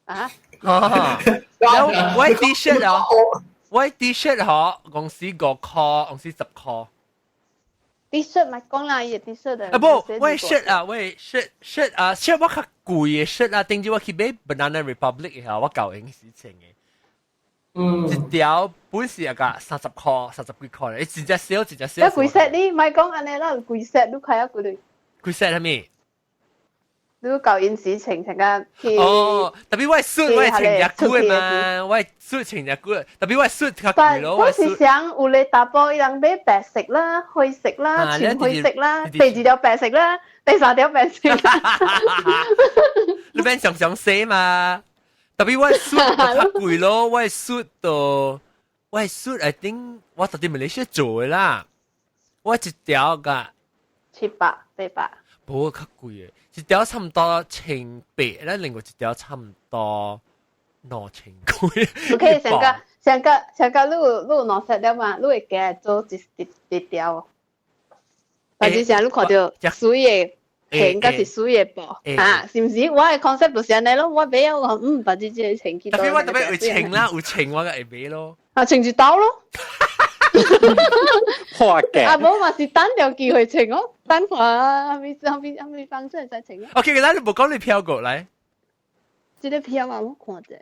啊？哦，然後我 T-shirt 啊，我 T-shirt 嗬，公司5塊，公司10塊。 T-shirt 咪講啦，伊 T-shirt 啊不，我 shirt 啊，我 shirt 啊，shirt 我較貴嘅 shirt 啊，頂住我去買 Banana Republic 嚇，我舊應事情嘅。一條本是一個30塊、30幾塊咧，一隻少，一隻少。一幾 set 呢？咪講按呢啦，幾 set 都開啊幾類。幾 set 係咪？你舊應事情成個去。哦，特別我 suit 我係穿隻久嘅嘛，我 suit 穿隻久，特別我 suit 較貴咯。我是想有咧查埔伊人買白色啦、灰色啦、淺灰色啦，第二條白色啦，第三條白色啦。你免常常洗嘛？特別我 suit 較貴咯，我 suit 到我 suit I think 我到底馬來西亞做嘅啦，我一條個700800。無較貴嘅，一條差唔多1800，咧另外一條差唔多2000幾。 OK，上個上個上個你有兩 set 了嘛？你會加做一條。但是上你看到水的穿，佮是水的布啊，是毋是？我的 concept 就是按呢咯，我買我講嗯，把這這穿起。特別我特別有穿啦，有穿我就會買咯。啊，穿一刀咯。破鏡。啊，無嘛是等著機會穿哦，等看啥物啥物啥物方式再穿。 OK，咱你無講你票過來。這個票啊，我看者。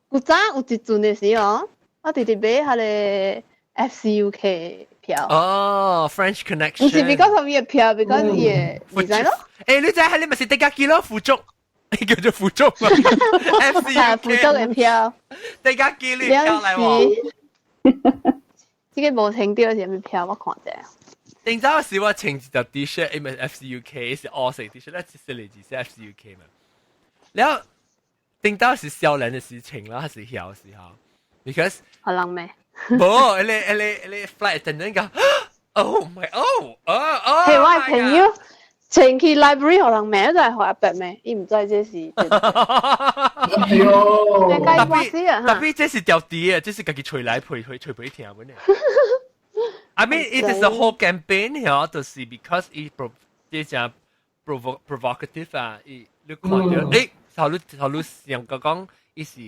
古早有一陣的時候，我直直買彼個 FCUK 票。哦，French Connection。毋是 because of 伊的票，because 伊的 design 咯。欸，你知係你咪是迪加基咯，輔助，你叫做輔助嘛？FCUK 輔助的票。迪加基你票來喎。這個無穿著是啥物票？我看者。頂早時我穿一條 T 恤，因為 FCUK 是黑色 T 恤，咧是嚟自是 FCUK 嘛。然後頂到是少年的事情啦，還是曉時候，because 可能咩？無，你 flight attendant 講，Oh my，哦哦哦，係我朋友穿去 library 可能咩就係學阿伯咩，伊毋知這是。哎喲，特別特別這是條啲啊，這是家己吹來陪吹吹俾聽嘅呢。I mean, it is a whole campaign 嗬，就是 because 伊 pro 這隻 provocative 啊，伊你看到，誒，頭你頭你上個講，伊是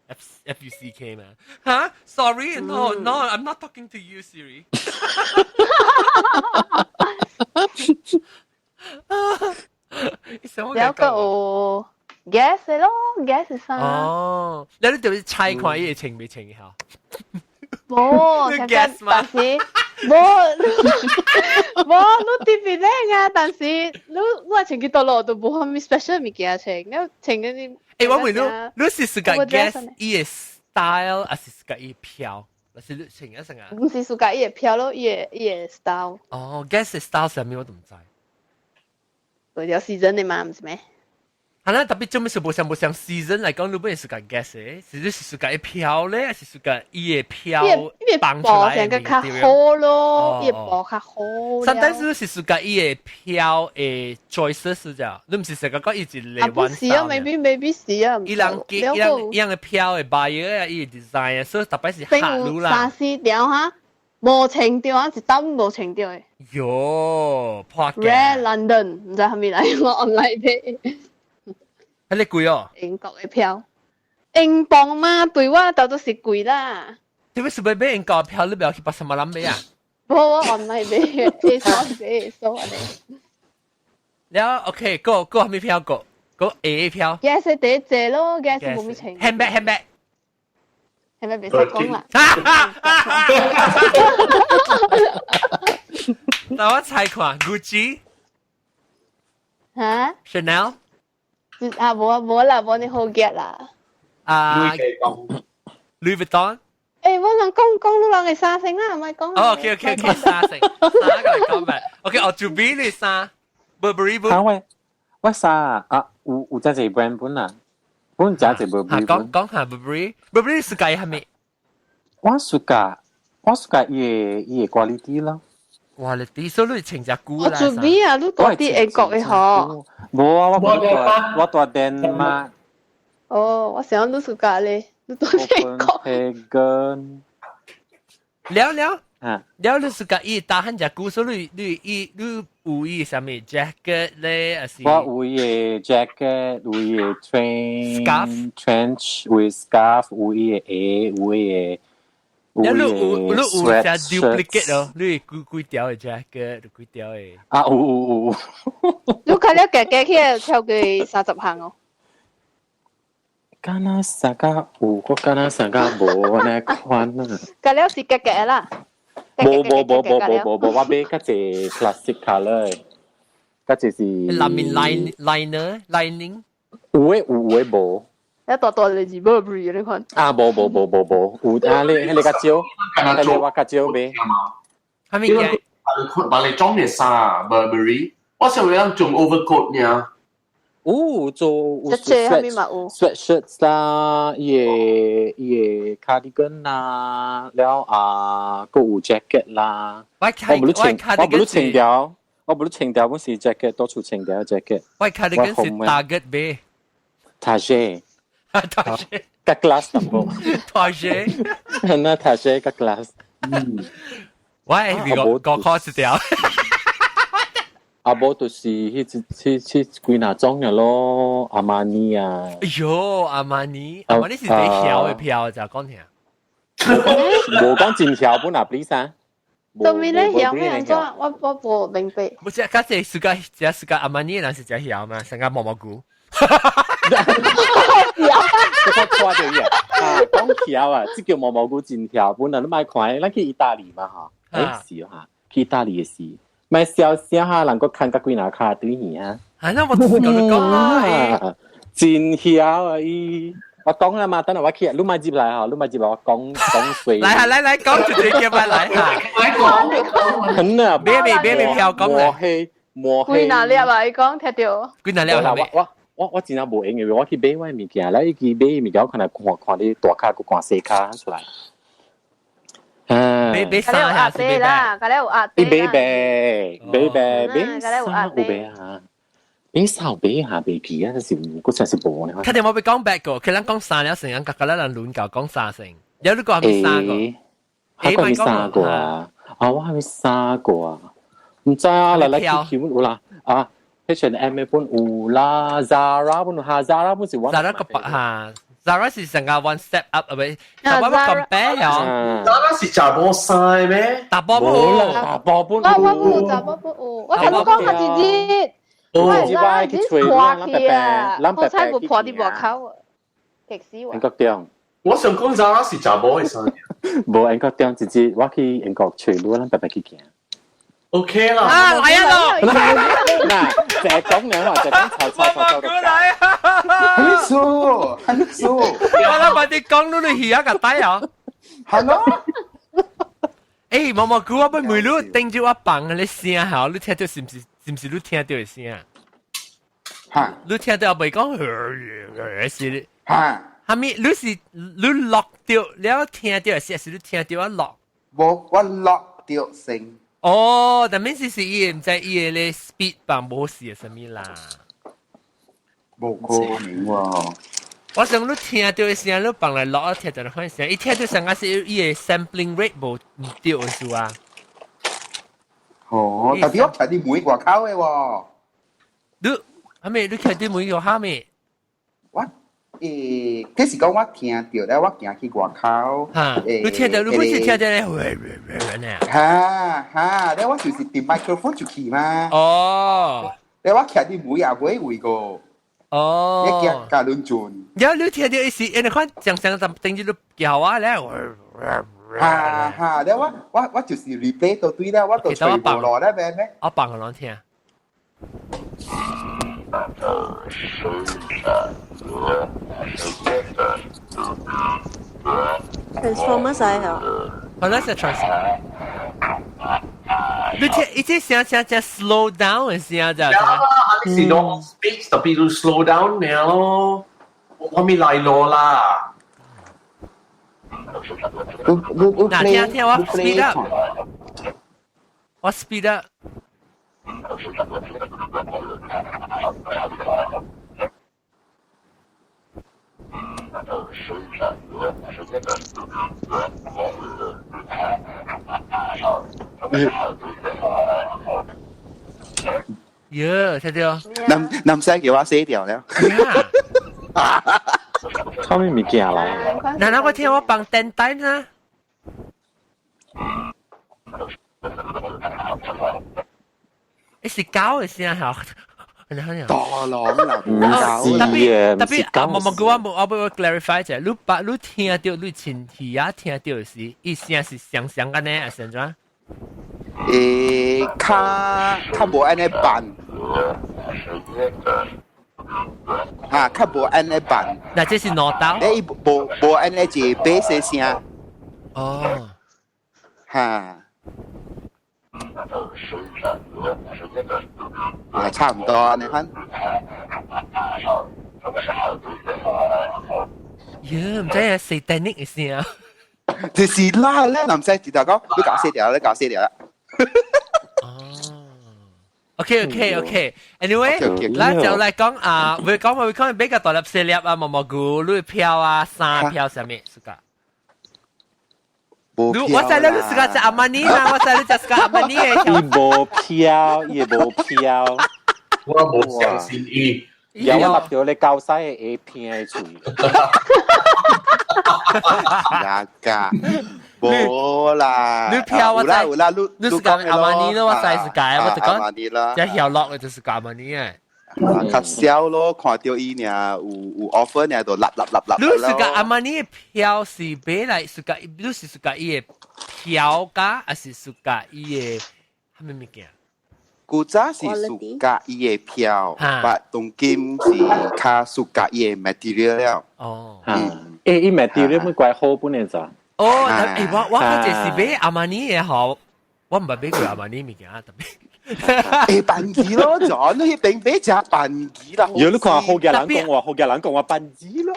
F F U C K 嘛？嚇，sorry, no, no, I'm not talking to you, Siri。了個有 Guess 咯，Guess 衫。哦，你就是猜看伊會穿未穿嚇？無，但是無無，你特別靚啊！但是你我穿去倒落都無啥物 special 物件穿，你穿嗰啲。欸，我問你，你是自家 guess 伊的 style，還是自家伊票？還是你穿一成啊？毋是自家伊的票咯，伊的 style。哦，Guess style 啥物我都毋知。為了 season 的嘛，毋是咩？係啦，特別做咩事無像無像 season 嚟講，你本是自家 guess 的，是你是自家票咧，還是自家伊的票放出來的？成個較好咯，伊的布較好。 Sometimes 是自家伊的票的 choices 是這，你毋是成個講伊一個啊，不是啊，maybe 是啊。伊人伊人伊人的票的 buyer 啊，伊的 design 啊，所以特別是客路啦。三四條哈，無穿著啊，一擔無穿著的。喲，破鏡。 Rare London 毋知啥物來，我 online 買。係你貴哦？英國的票，英鎊嘛，對我到都是貴啦。點解是咪買英國票？你不要去巴沙馬蘭買啊？無，我 online 買，會數買會數按呢。了 OK，個個啥物票？個個 A 票。 Guess 第一隻咯，Guess 無物穿。 Handbag handbag。係咪袂使講啦？那我猜看，Gucci。嚇？Chanel。啊，無啊無啦，無你好夾啦。啊，Louis Vuitton。欸，我人講講你人的衫先啦，莫講。哦，OK OK OK，衫先，衫個來講咪。OK，哦，就比你衫，Burberry 不。我我衫啊，有真濟 brand 本啊，本真濟 Burberry。講講下 Burberry，Burberry 世界係咪？我 suka 伊個 quality 咯。 quality，所以你穿隻久啦。我準備啊，你住佇英國的嗬？無啊，我住丹麥。哦，我想你 suka 咧，你住英國。 Copenhagen。了了。啊！了你 suka 伊打漢隻久，所以你有伊啥物 jacket 咧，還是？我有伊個 jacket，有伊個 trench scarf trench 有 scarf，有伊個鞋，有伊個。你有隻 duplicate 咯，你幾幾條的 jacket，幾條的。啊，有有有。你看了加加起來超過30項哦。敢若三個有，我敢若三個無按呢款啊。加了是加加啦。無無無無無無無，我買較濟 classic colour 的，較濟是。內面 line liner lining。有的有，有的無。一大大就是 Burberry 呢款。啊，無無無無無，有啊，你彼個較少，彼個我較少買。啥物嘢？把你裝嘅衫 Burberry，我想為做 overcoat 呢。有做有 sweat sweatshirts 啦，伊個 cardigan 啦，了啊，閣有 jacket 啦。我無你穿，我無你穿條，我無你穿條，本是 jacket，到處穿條 jacket。我 cardigan 是 Target 買。 Target。 Target。甲 glass 淡薄。 Target。那 Target 甲 glass。我係個個 cost 條。啊，無就是彼彼幾若種嘅咯，阿瑪尼啊。哎喲，阿瑪尼，阿瑪尼是最囂的票，就講聽。無講真囂本啊，please 啊。做咩咧？曉咩樣怎？我無明白。不是，較濟 suka 只 suka 阿瑪尼人是真囂嘛，成個毛毛菇。這個錯掉嘢啊！講囂啊，這叫毛毛菇真囂本啊！你莫看，咱去意大利嘛吼，欸是哈，去意大利的時。咪笑聲哈，人閣牽甲幾若跤對耳啊！啊，那我就是講你講啊，真囂啊伊！我講啦嘛，等下我去，你莫入來吼，你莫入來，我講講水。來哈，來來講一個叫來哈。來講。很啊，別別別別飄講摸黑摸黑。幾若粒啊？伊講聽著。幾若粒係咪？我真正無閒嘅，我去買我的物件，來去買物件，我可能看看你大跤，閣看細跤出來。買買衫下是買啦，佮有壓你買白買白買衫有買啊？買衫有買下袂記啊，就是嗰陣是無呢。佢哋冇俾講白個，佢咱講衫了成，甲咱人輪夠講衫成。有你講係咪三個？還講三個啊？啊，我係咪三個啊？毋知啊，來來去去有啦啊，H&M 本有啦，Zara 本哈，Zara 本是我。 Zara 個白哈。Zara 是成個 one step up 啊，咪？我 compare 啊。 Zara 是查某衫咩？查某冇，查某本。我冇查某本有，我同你講我一日，我係一日破去啊，好彩無破佇外口啊，激死我。英國中，我想講 Zara 是查某的衫。無英國中，直接我去英國揣路，咱白白去行。 OK 啦。啊，來啊，嗱，淨係講兩話，就講吵吵吵吵。來啊！很數，很數。我諗快啲講你你魚啊個底啊。 Hello。欸，毛毛菇，我欲問你，頂住我放的聲吼，你聽著是毋是？是毋是你聽著的聲？哈！你聽著袂講是？哈！啥物？你是你錄著了聽著的聲，是你聽著我錄？無，我錄著聲。哦，但面是是伊毋知伊的咧 speed 放無是啥物啦？無可能喎。我想你聽著的聲，你放來錄，聽著款聲，伊聽著上個是伊的 sampling rate 無毋對的數啊。哦，但是我徛佇門外口的喎。你啥物？你徛佇門外口咩？我欸，這是講我聽著咧，我行去外口。哈，你聽著，你不是聽著咧？喂喂喂呢？哈哈，咧我就是佇 microphone 出去嘛。哦。咧我徛佇門後尾位個。哦。你行甲輪轉。了你聽著伊是，因為看正常就頂住你叫我咧。哈哈，咧我就是 replay 到對咧，我就隨無落咧咩咩。我放予人聽。 Transformers 嚟啊！可能是 Transformers。你聽，一啲聲聲只 slow down 的聲就。啊，你是 normal speed，特別你 slow down 呢咯，我咪來咯啦。嗱，聽聽我 speed up，我 speed up。耶，聽到？男男生叫我死掉了。後面物件來。嗱嗱，我聽我放電台呢。是狗的聲吼，大狼啦，唔是嘅，特別啊，冇冇我冇我要 clarify 者，你把你聽到你親耳啊聽到時，伊聲是相像咁呢，還是怎？較較無按呢辦，嚇，較無按呢辦。嗱，這是攞刀。你無無按呢一個白色聲。哦。嚇。啊，差唔多啊，你看。耶，唔知係四大力嘅聲。就是啦，咧男仔直頭講，你搞死掉，你搞死掉啦。哦。OK OK OK。Anyway，咱就來講啊，會講會講比較大粒細粒啊，毛毛菇，你票啊，衫票啥物，是噶？我知你你自家食阿瑪尼啦，我知你食自家阿瑪尼嘅。伊無票，伊無票。我無相信伊。有我立到你教西嘅 A 片嘅喙。呀噶，無啦。你票我知，有啦，你你是講阿瑪尼咯，我知是解，我就講。只曉落嘅就是阿瑪尼嘅。較少咯，看到伊爾有有 offer 爾就立立立立。你是講阿瑪尼的票是買來是講，你是講伊的票價，還是講伊的啥物物件？古早是屬價伊的票，但當今是較屬價伊的 material 了。哦，嗯，欸，伊 material 乜怪好本來咋？哦，欸，我我這是買阿瑪尼的吼，我毋捌買過阿瑪尼物件特別。欸，笨機咯，就你迄邊買隻笨機啦。有你看好嘅人講話，好嘅人講話笨機咯。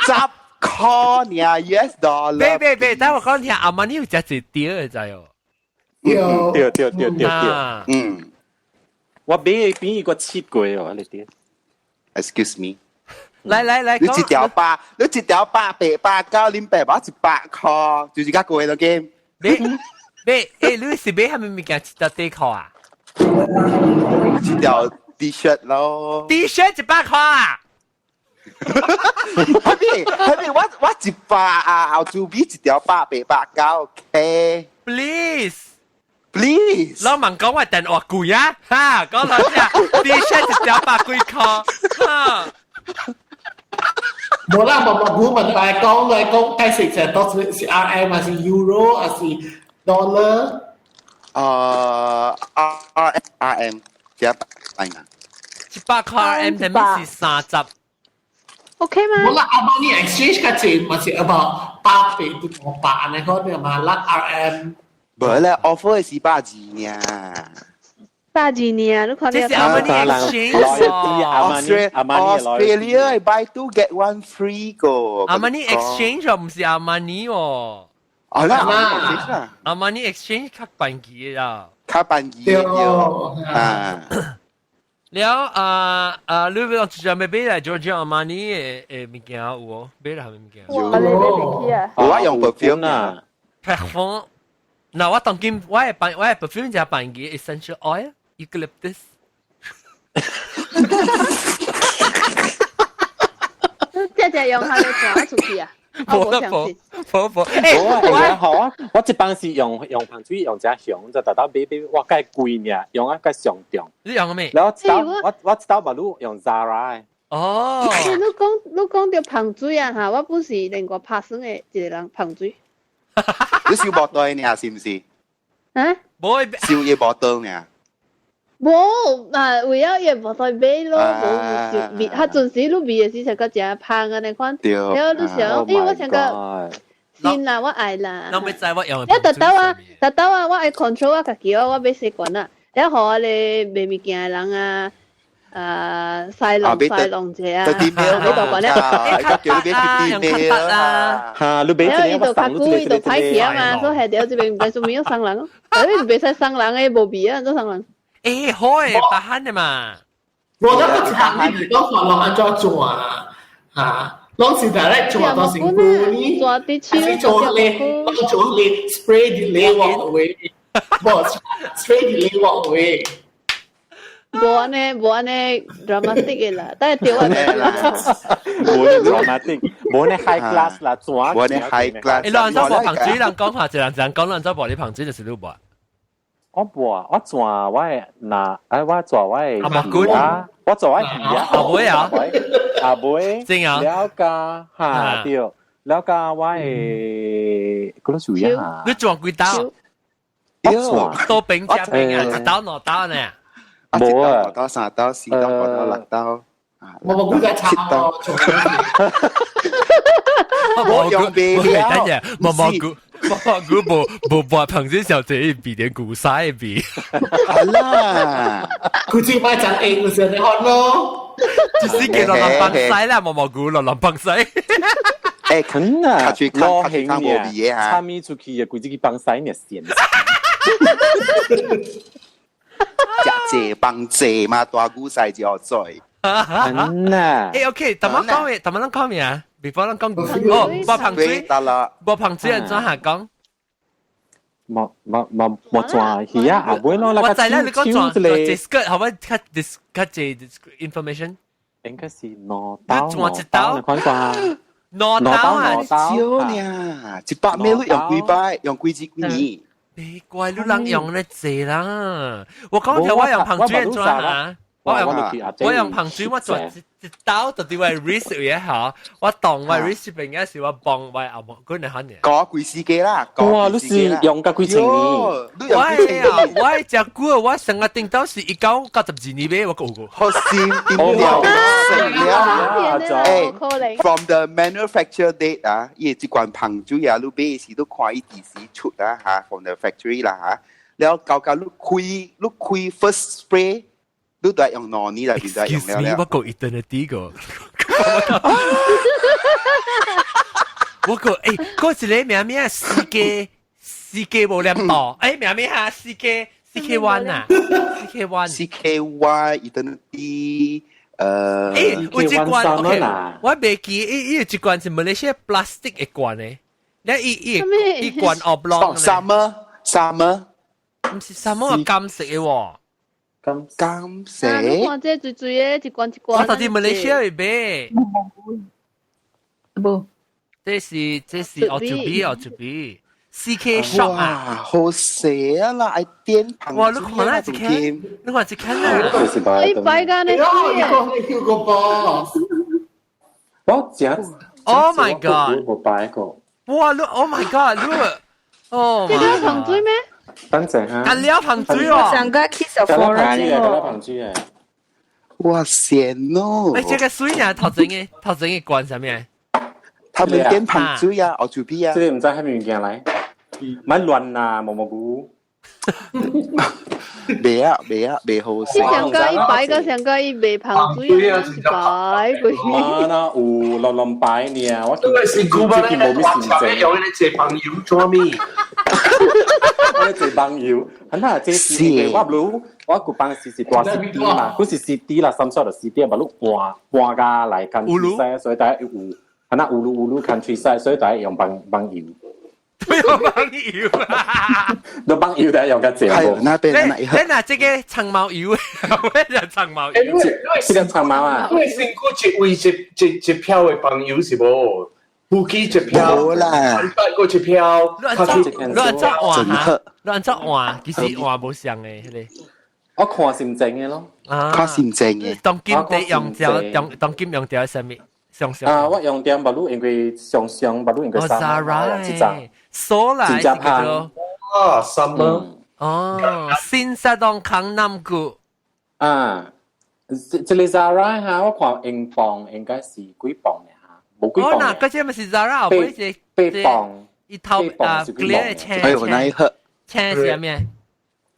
十塊爾 US dollar。別別別，等我講聽阿瑪尼有食一條的知哦。對對對對對。嗯，我買比伊個七過哦，你啲。 Excuse me。來來來，你一條百，你一條百八百九，恁爸爸100塊，就是較貴咯，game。買欸，你是買啥物物件一條底褲啊？一條 T 恤咯。 T 恤100塊啊？係咪係咪？我我100啊，後主比一條889，OK。 Please。 Please。老問講我電話貴啊？哈，講老實，T 恤一條百幾塊，哈。無啦，無無問題講來講，解釋者到底是 RM 還是 Euro 還是 dollar？ R R M 幾百啊？100塊 RM 等於是30。 OK 嗎？無啦，阿媽你 exchange 較濟嘛是 about 800到500呢個，你嘛六 RM。無啦，offer 是120爾。120爾，你看這是阿瑪尼 exchange 阿瑪尼阿瑪尼 Australia buy two get one free 個。阿瑪尼 exchange 唔是阿瑪尼哦。哦啦，阿瑪尼 exchange 較便宜啦。較便宜對。啊。了啊啊！你要直接買來 Giorgio Armani 的物件有哦？買來啥物物件？有。我用 perfume 啊。 Parfum。嗱，我當今我的扮我的 perfume 就扮嘅 essential oil eucalyptus。你只只用下你轉出去啊？無啦無無無，欸，我好啊！我這幫是用用香水用只香，就特特買買，我較貴爾，用啊較上重。你用咩？然後我我一道馬路用 Zara 的。哦。欸，你講你講到香水啊嚇，我本是另外拍算的一個人香水。你燒薄袋爾是毋是？啊？無燒伊薄袋爾。無啊，為了伊無袋買咯，無就味，較陣時你味的時就較誠芳按呢款。了你想，因為我想講新啦，我愛啦。侬欲知我用？了特逗啊，特逗啊，我愛 control 我家己哦，我買習慣啦。然後我哋賣物件的人啊，西龍西龍者啊，你就講咧，叫你買50 ml 啊，嚇，你買一個伊就較久，伊就歹去啊嘛，所以係掉這邊毋知做咩送人咯，但係袂使送人的無味啊，做送人。欸，好誒，白漢的嘛。我覺得行你講話攏按怎做啊？嚇，攏是 direct 做到成功呢？做啲超做咧，做咧 spray 啲咧 walk away，無 spray 啲咧 walk away。無按呢，無按呢 dramatic 的啦，但係對我無呢 dramatic，無呢 high class 啦，做無呢 high class。欸，你按怎無捧水人講話，一人一人講，按怎無你捧水就是你無。我無啊，我轉我的那，哎，我轉我的魚啊，我轉我的魚啊，阿妹啊，阿妹，真啊，了加哈對，了加我的嗰個屬於啊，你轉幾刀？我轉多餅加餅啊，一刀兩刀呢？無啊，兩刀、三刀、四刀、五刀、六刀，我冇估計七刀。我用袂了，等陣，毛毛菇。毛毛菇無無無捧水小姐比連古沙比，好啦，佢只買張 A 嘅時候你看咯，就是叫落落崩西啦，毛毛菇落落崩西。欸，肯啊，攞興嘅，參與出去嘅，規只去崩西呢線。食濟幫濟嘛，大古西就做。肯啊，欸，OK，頭先講咩？頭先講咩啊？before 咱講哦，無捧水，無捧水按怎下講？冇冇冇冇轉魚啊！阿妹咯，我知啦，你講轉轉 skirt，好唔較較濟 information？應該是兩刀，轉一刀，你看掛兩刀啊！少呢，100 ml 用幾擺？用幾支幾年？別怪你人用得濟啦！我講條我用捧水按怎啊？我用捧水，我轉一刀就佇我 wrist 位下，我當我 wrist 邊嘅時，我幫我阿母嗰陣肯嘅。講幾時機啦？哇！你是用甲幾千年？我啊，我食久，我上個頂到是1992年買，我有過。好心點了，成了。欸，from the manufacture date 啊，伊這罐捧水啊，你買時都看伊幾時出啊嚇，from the factory 啦嚇。了到到你開 first spray。你都係用兩年來變咗用了了。我個 eternity 個，我個欸，嗰一個名名 CK 無兩度，欸名名哈 CK One 啊，CK One CKY eternity 欸，有一罐 OK，我袂記，伊有一罐是馬來西亞 plastic 的罐的，你伊伊伊罐 oblong Summer Summer，毋是 summer 金色的喎。金金色，你看這水水的，一罐一罐。我到底馬來西亞會買？無，這是哦，就比哦就比 CK shop 啊，好細啊啦，愛點捧。哇！你看那一間，你看一間啊，你擺間你你個波，我食。 Oh my god！我擺過。哇！你 Oh my god！你哦，這個捧水咩？等陣嚇，緊了捧水哦，上個去 Sephora 咧，緊了捧水嘅。哇羨咯！欸，這個水呢？頭前嘅頭前嘅罐啥物？他們點捧水啊，我做邊啊？這個毋知啥物物件來，莫亂啦，毛毛菇。袂啊袂啊袂好食。上個一擺個上個伊袂捧水啊，一擺過。啊，那有落兩擺呢，我這個是古巴咧，我前面有咧坐朋友做咩？我坐朋友，很啊，這是因為我攏我舊班時是大 city 嘛，佢是 city 啦，三所就 city，嘛，攏搬搬家來 countryside，所以大家有，很啊，有魯有魯 countryside，所以大家用幫幫油。用幫油啊！都幫油大家用較濟。係那邊那你嗱，這個長毛油，咩叫長毛油？這個長毛啊！因為身軀一位一一票的朋友是無？飛機一票啦，個一票，你按怎換哈？你按怎換？其實換無相的，彼個。我看心情的咯，看心情的。當今地用掉，當今用掉啥物？上上啊！我用點目攏用過上上，目攏用過三，一張。所來真正香。啊，summer。哦，新沙當康南谷。啊，這個 Zara 哈，我看英鎊應該是幾磅的哈，無幾磅。哦，那嗰隻咪是 Zara，不是八磅。一頭啊，clear 青。哎呦，那一盒。青是啥物？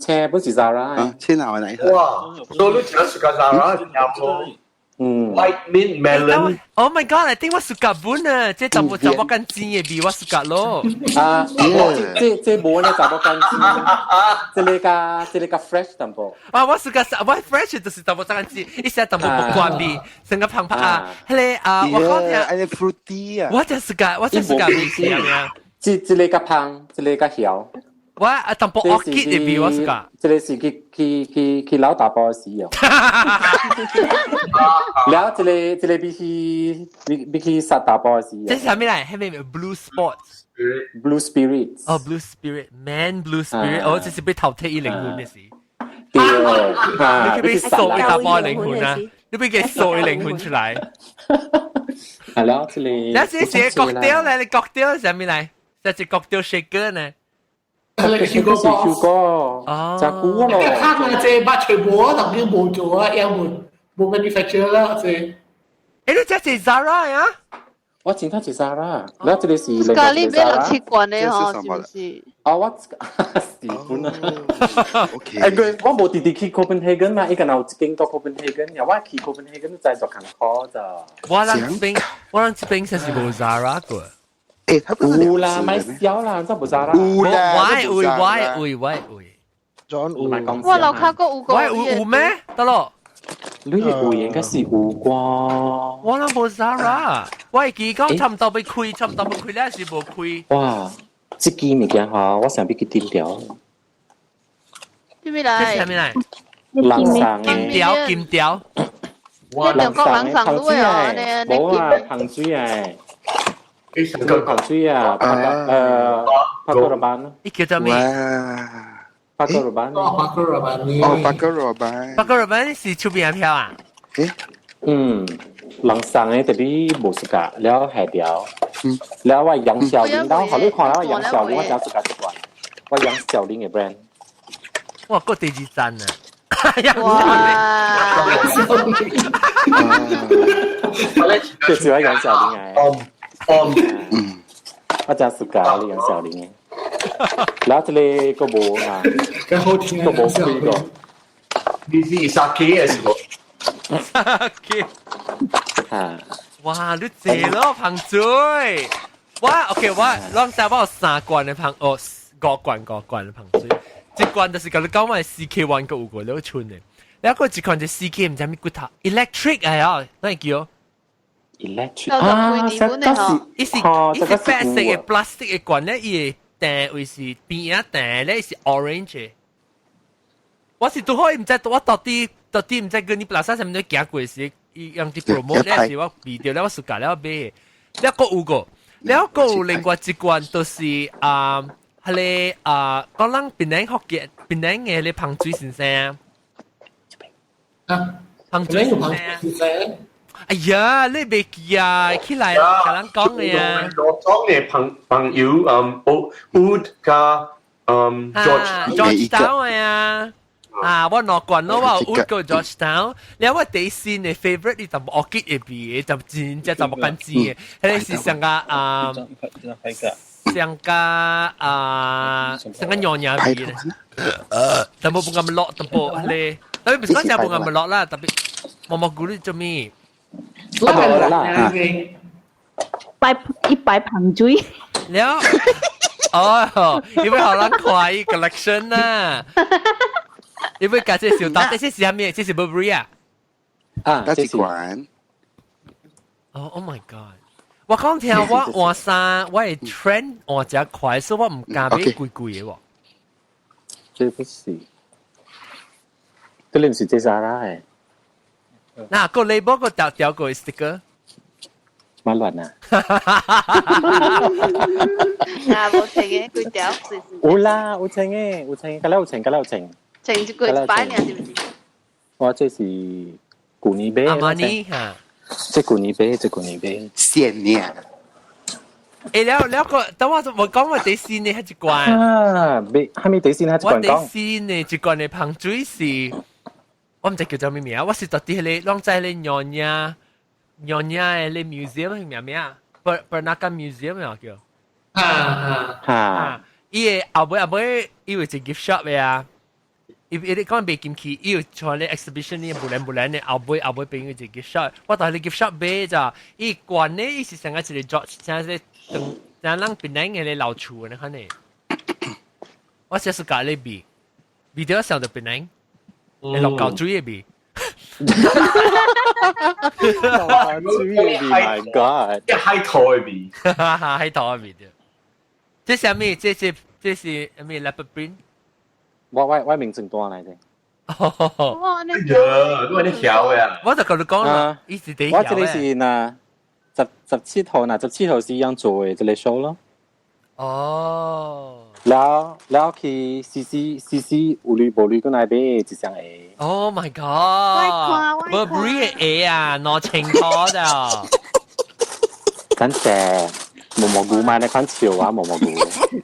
車本是 Zara。啊，千牛奶盒。哇，所以你真係 suka Zara 啱咯。嗯。 White mint melon。 Oh my god！I think 我 suka 本啊，這查某查某間錢的味我 suka 咯。啊，這這無呢查某間錢，這個較這個較 fresh 淡薄。啊，我 suka 我 fresh 就是查某間錢，一些淡薄無關味，成個胖胖啊，彼個啊，我講聽，哎，fruity 啊。我真 suka，我真 suka 味是啊。這這個較芳，這個較曉。我啊淡薄 orchid 的味我 suka。這個是去去去去老大波時用。了，這個這個比起比比起殺大波時。這是啥物來？係咪 Blue Sports？ Blue Spirit。哦，Blue Spirit，Man Blue Spirit，哦，這是被淘汰伊靈魂的事。對，你去被掃一大波靈魂啊！你俾佢掃伊靈魂出來。係咯，這個。你這是國雕咧？你國雕是啥物來？這是國雕 shaker 呢？你 Hugo Hugo，哦，真久咯。你看啊，這捌全部啊，當然無做啊，也無無 manufacture 啦，這。誒，你這是 Zara 呀？我前頭是 Zara，我這個是另咖喱買六七罐的吼，是不是？啊，我是本啊。 OK。誒，我無直直去 Copenhagen 嘛，伊個有一間到 Copenhagen，又我去 Copenhagen 就做艱苦咋。我人這邊，我人這邊實是無 Zara 過。誒，他不是有啦，買小啦，真無 Zara。有啦，我有，我有，我有。 John 有。我樓下閣有個。我有有咩？得咯。你有應該是有啩。我人無 Zara，我會記講差唔多欲開，差唔多欲開咧，是無開。哇！這支物件吼，我想欲去頂掉。咩來？這是啥物來？人送金條，金條。你就講人送女哦，你無啊，香水誒。個香水啊，帕哥羅班。伊叫做咩？帕哥羅班。哦，帕哥羅班。哦，帕哥羅班。帕哥羅班是出邊票啊？誒，嗯，人送的特別無 suka，了下掉。了我楊小玲，然後你看了我楊小玲，我真 suka 這款，我楊小玲的 brand。哇，過第二站啊！哇！就是我楊小玲的。嗯我真 suka 你楊小玲的。然後這個個無啊，個無開個。你是 sake 還是無？sake。嚇！哇！你濟咯，芳水。我 OK，我攏知我有三罐的芳，哦，五罐五罐的芳水。一罐就是共你講我 CK One 個有過了春的，然後一罐就 CK 毋知咩骨頭，electric 係啊，哪會叫？electric 啊，伊是伊是白色的 plastic 的罐咧，伊的定位是邊仔定咧是 orange 的。我是拄好毋知，我到底到底毋知跟你 plaza 啥物都行過時，伊用啲 promote 咧是我避掉咧，我 suka 了買。了閣有個，了閣有另外一罐就是啊，彼個啊，講咱檳城福建檳城的咧芳水先生啊，芳水先生。哎呀，你袂記啊？起來共人講的啊。我講的朋朋友，嗯，Wood 加嗯 George George Town 的啊。啊，我兩罐咯，我有 Wood 個 George Town。了我第新的 favorite 你就無記會味的，就真正就無敢知的。彼個是上個啊，上個啊，上個娘娘味的。但無咁落，淡薄咧。特別不是講真無咁落啦，特別毛毛菇你做咩？啦，擺一擺芳水。了，哦，因為予人看伊 collection 啊。因為家這小刀，這是啥物？這是 Burberry 啊？啊，這是款。哦，Oh my god！我講聽我換衫，我的 trend 換真快，所以我毋敢買貴貴的喎。這不是，這裡毋是這 Zara 的。嗱，個 label 個掉掉個 sticker。馬亂啊！啊，無穿的幾條？有啦，有穿的，有穿，敢若有穿，敢若有穿。穿一個擺爾是毋是？我這是舊年買的。阿瑪尼哈。這舊年買，這舊年買。鮮呢？欸，了了個，等我我講我第新的彼一罐。啊，買，啥物第新彼一罐講？我第新的一罐的芳水是，我毋知叫做啥物名，我是到佇彼個，攏在彼個娘娘娘娘的彼 museum 名名啊，Peranakan Museum 啊叫。啊啊啊！伊的後尾後尾，伊有一個 gift shop 的啊，伊伊你講袂進去，伊有像咧 exhibition 呢，無蘭無蘭的後尾後尾朋友一個 gift shop，我到彼個 gift shop 買咋，伊關咧伊是成個一個 George，成個長，成人檳城的咧老厝的款的，我這是共你味，味著想著檳城，會落膠水的味。落膠水的味，My God！一海塗的味，哈哈，海塗的味著。這是啥物？這是這是啥物？Leopard print？我名正單來的。哇！你哎呀，你話你曉的啊？我就共你講啦，伊是第我這裡是那17號，那17號是樣做的這個 show 咯。哦。了了去 C C C C 有鐳無鐳，閣來買一雙鞋。 Oh my god！Burberry 的鞋啊，2000箍咋？真正毛毛菇買那款潮啊，毛毛菇。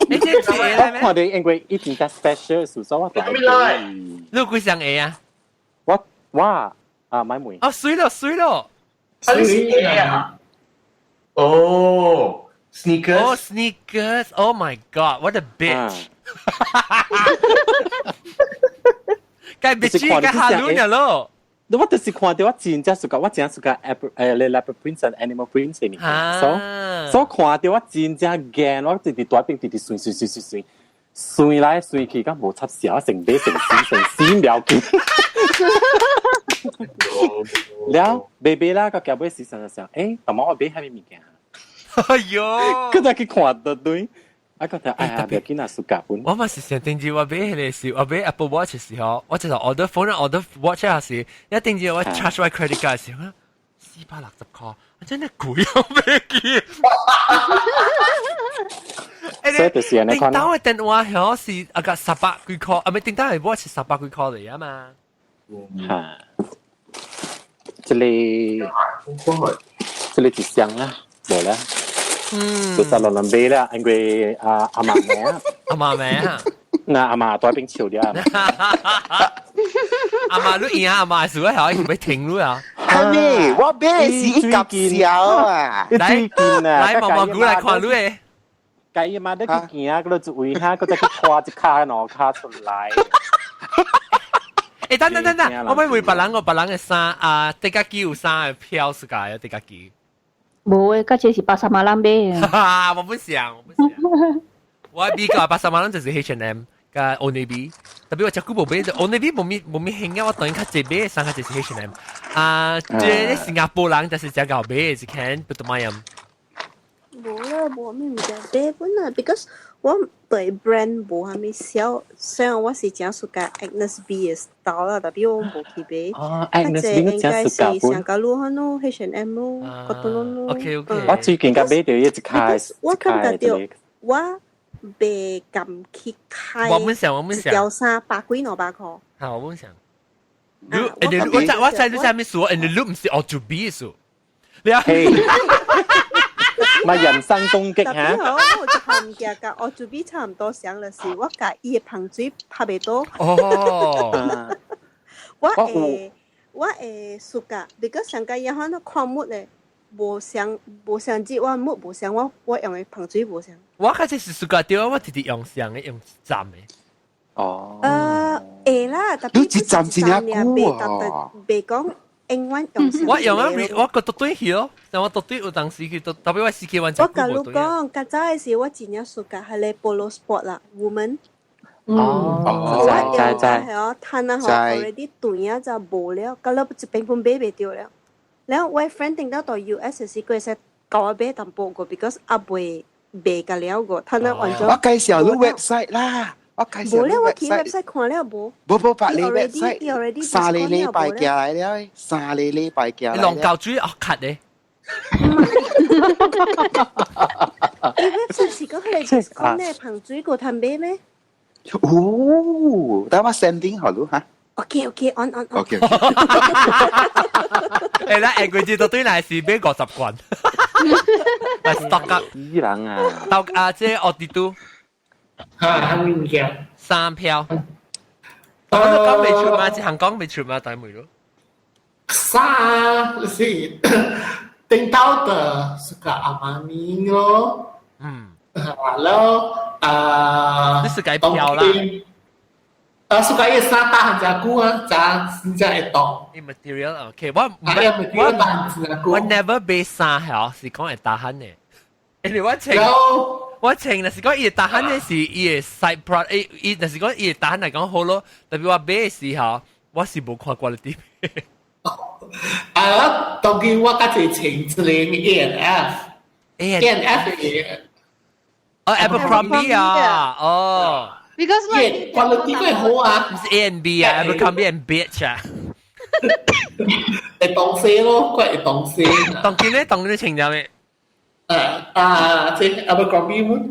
你這鞋我看到因為伊真正 special，所以我來買。你有幾雙鞋啊？我我啊買梅。哦，水咯水咯。水啊！哦。Sneakers. Oh, sneakers. Oh my god, what a bitch. 該 bitch 該下攆了咯。我就是看到我真正 suka，我真 suka apple 誒，你 leopard print 和 animal print 的物件，所以所以看到我真正驚，我直直大邊直直隨隨隨隨隨隨來隨去，敢無插線，我成買成死成死了緊。了，買買啦，到後尾時想想，誒，大媽我買啥物物件？哎喲！佢就去看到對，啊，覺得哎呀，別緊啊，暑假本。我嘛是想頂住我買彼個時，我買 Apple Watch 時候，我就 order phone order watch 下時，一頂住我 charge 我 credit card 時，我460塊，我真係貴啊，買記。所以就是按呢款。頂到的電話響是啊個300幾塊，啊咪頂到的 watch 是300幾塊嚟啊嘛。嚇！這裡，這裡一箱啦。無啦，嗯，就就落人買啦，因為阿阿嫲名，阿嫲名啊，那阿嫲大邊笑了，阿嫲你贏阿嫲輸啊，係咪停咗啊？係咪？我買是一夾笑啊！來來，毛毛菇來看你的，計伊媽你去行，嗰度一位哈，嗰再去拖一跤兩跤出來。欸，等等等等，我欲問別人，我別人的衫啊，迪家基有衫會飄出來啊，迪家基。無誒，較濟是pasar malam 買。哈，我不想，我不想。我比較 pasar malam 就是 H&M 佮 Old Navy，特別我這久無買，Old Navy 無咪無咪興啊，我當然較濟買的衫較濟是 H&M。啊，這個新加坡人就是誠𠢕買，是看不怎麼樣。無啦，無咩物件買本啦，because 我對 brand 無啥物曉，雖然我是誠 suka Agnes B 的 style 啦，但係我無去買。哦，Agnes B 你誠 suka 本。上較路可能 H&M 咯，嗰種咯。 OK OK。我最近才買著一卡，我感覺著我袂甘去開。我本想，我本想。一條衫百幾兩百塊。嚇，我本想。你你我知我知你啥物事，你你毋是學做 B 數。你啊。咪人身攻擊嚇！特別我有一項物件佮我做比差唔多相就是，我共伊的香水拍袂到。哦。我會我會 suka，because 上個伊可能看木咧，無相無相節，我木無相，我我用的香水無相。我較濟是 suka 著，我直直用相的，用一站的。哦。會啦，特別你一站真正久啊！袂講。永遠用上我用啊，我個獨對去咯，但我獨對有當時去，特別我時期完我共你講，較早的時我真正 suka 彼個 Polo Sport 啦，woman。哦，知知知。係哦，趁啊吼，already 斷啊就無了，到了一邊本買袂著了。然後我 friend 頂到到 US 時，佢會使共我買淡薄個，because 猶未賣甲了個，趁啊完全。我介紹你 website 啦。我介紹無咧，我去 website 看了無。無無別個 website，3個禮拜寄來了，3個禮拜寄來。龍膠水哦，卡咧。伊 website 是講彼個講咧，香水閣通買咩？哦，等我 sending 予你哈。 OK OK on on on。 OK。欸，咱下個月都對來是買50罐，來 stock up。死人啊！到啊，這奧迪都。嚇，啥物件？衫票。我都講袂出嘛，一項講袂出嘛，大妹咯。衫是頂到的是個阿瑪尼咯。嗯。然後啊，你是改票啦。啊，所以伊衫打很久啊，真真正會凍。伊 material OK，我啊，伊 material 打很久。我 never 買衫係是講會打鼾的。因為我穿我穿若是講伊會打鼾的是伊的 side product，伊伊若是講伊會打鼾來講好咯。特別我買的時候，我是無看 quality。啊，當今我較濟穿一個 A&F。A&F 的。哦，Abercrombie 啊，哦。 Because quality 會好啊。毋是 A and B 啊，Abercrombie and Fitch 啊。會當西咯，佢會當西。當今咧，當今穿啥物？啊啊，這 Abercrombie 麼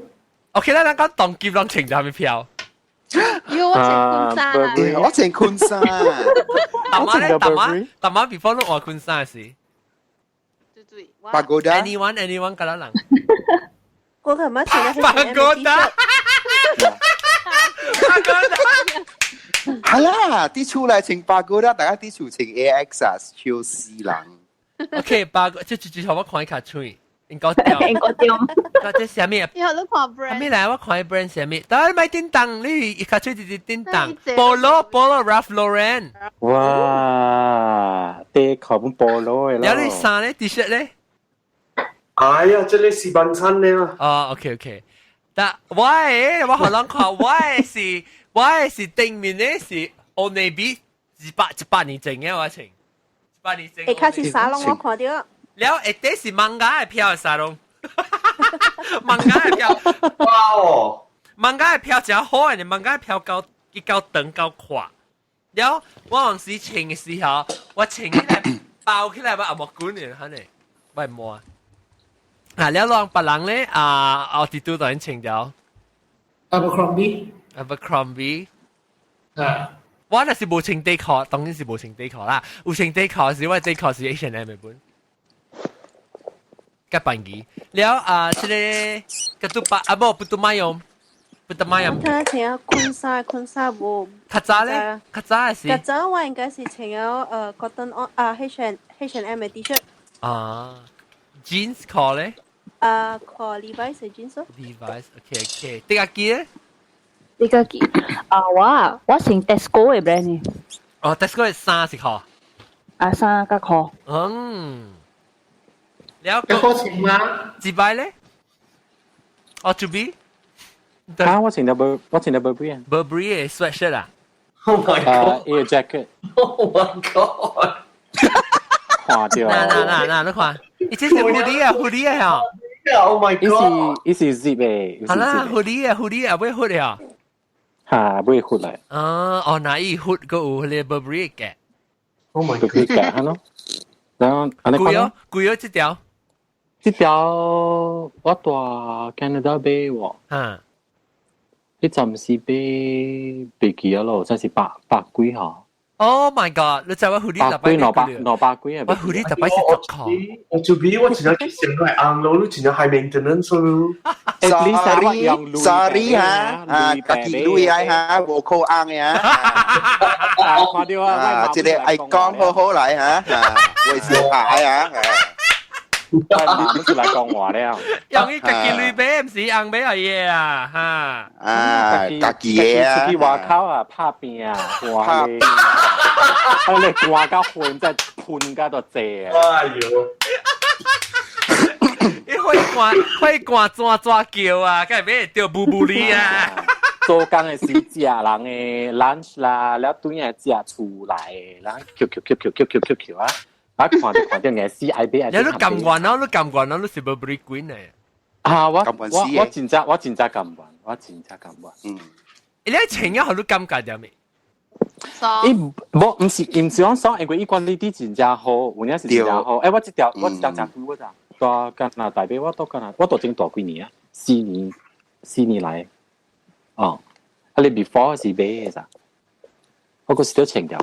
？OK 啦，咱講當今攏穿啥物票？喲，我穿婚紗啦。我穿婚紗。大媽咧，大媽，大媽 before 你換婚紗時。對對。 Pagoda。 Anyone anyone 敢若人？我幹嘛穿 Pagoda。Pagoda。係啦，啲厝來穿 Pagoda，大家啲厝穿 AX 啊，超死人。 OK，八個，這這這我看一下喙，應該掉。應該掉。這啥物？以後你看 brand。咩來？我看 brand 啥物？但係買叮當，你一卡喙就是叮當。Polo Polo Ralph Lauren。哇！啲靠本 Polo 嘅咯。有你衫咧，T-shirt 咧？哎呀，這裡是晚餐咧。哦，OK OK。但我的我予人看，我的是頂面的是 Old Navy 100年前的我穿，100年前。會開始沙龍我看到。了下底是 manga 的票的沙龍，manga 的票，哇哦，manga 的票真好的，manga 的票夠伊夠長夠闊。了我當時穿的時候，我穿起來包起來我也無管的，可能我會摸。啊，了讓別人咧啊，奧迪都當穿掉。 Abercrombie。 Abercrombie。啊。我若是無穿底褲，當然是無穿底褲啦。有穿底褲時，我底褲是 H&M 的本。甲便宜。了啊，這個個都巴啊，無不都買用，不都買用。我睇穿婚紗，婚紗無。較早咧，較早的是。較早我應該是穿了Cotton On 啊 H&M 的 T-shirt。啊，jeans 褲咧？啊，褲 Levi's 的 jeans 咯。 Levi's，OK OK。這個機咧？呢個機啊，我穿 Tesco 的 brand 呢。哦，Tesco 的衫是褲。啊，衫佮褲。嗯。了個好穿嗎？幾擺咧？哦，做咩？啊，我穿的我穿的 Burberry 啊。 Burberry 的 sweatshirt 啊。 Oh my god！啊，jacket。 Oh my god！看到。嗱嗱嗱嗱，你看，伊這是 hoodie 啊，hoodie 啊。 Oh my god！伊是 zip 的。好啦，hoodie 啊，hoodie 啊，會 hood 啊。嚇，會 hood 來。啊，哦，那伊 hood 個有迄個 Burberry 嘅。 Oh my god！Burberry 嘅，係咯。然後，貴哦，貴哦，這條。這條我蹛 Canada 買喎。嗯。彼陣時買袂記得咯，真是百百幾嗬。 Oh my god！你知我 hoodie 百幾兩百兩百幾啊？我 hoodie 逐擺是10箍。我做比我真正去上個紅路，你真正 high maintenance 咯。 Sorry sorry 哈，啊，家己鐳來哈，無靠紅的啊。看到啊，這個愛講好好來哈，會小牌啊。你不是來講話了。用伊家己鐳買，毋是紅買嘢啊，哈。啊，家己的啊。出去外口啊，拍拼啊，拍拼。啊，你寒到昏，再噴到都濟啊。哎呦！伊火寒，火寒怎怎叫啊？敢會買著布布哩啊？做工的時食人的 lunch 啦，了轉來食厝內，然後叫叫叫叫叫叫叫叫啊！啊，看就看到硬死愛買愛。你甘願咯，你甘願咯，你是 Burberry Queen 的。啊，我真正甘願，我真正甘願。嗯。你穿了予你感覺著未？伊無，毋是講爽，因為伊管理啲真正好，有影是真正好。欸，我這條真貴，我咋？蹛加拿大買，我蹛加拿，我蹛這蹛幾年啊？四年，四年來。哦，啊你 before 是買的咋？我閣是著穿掉。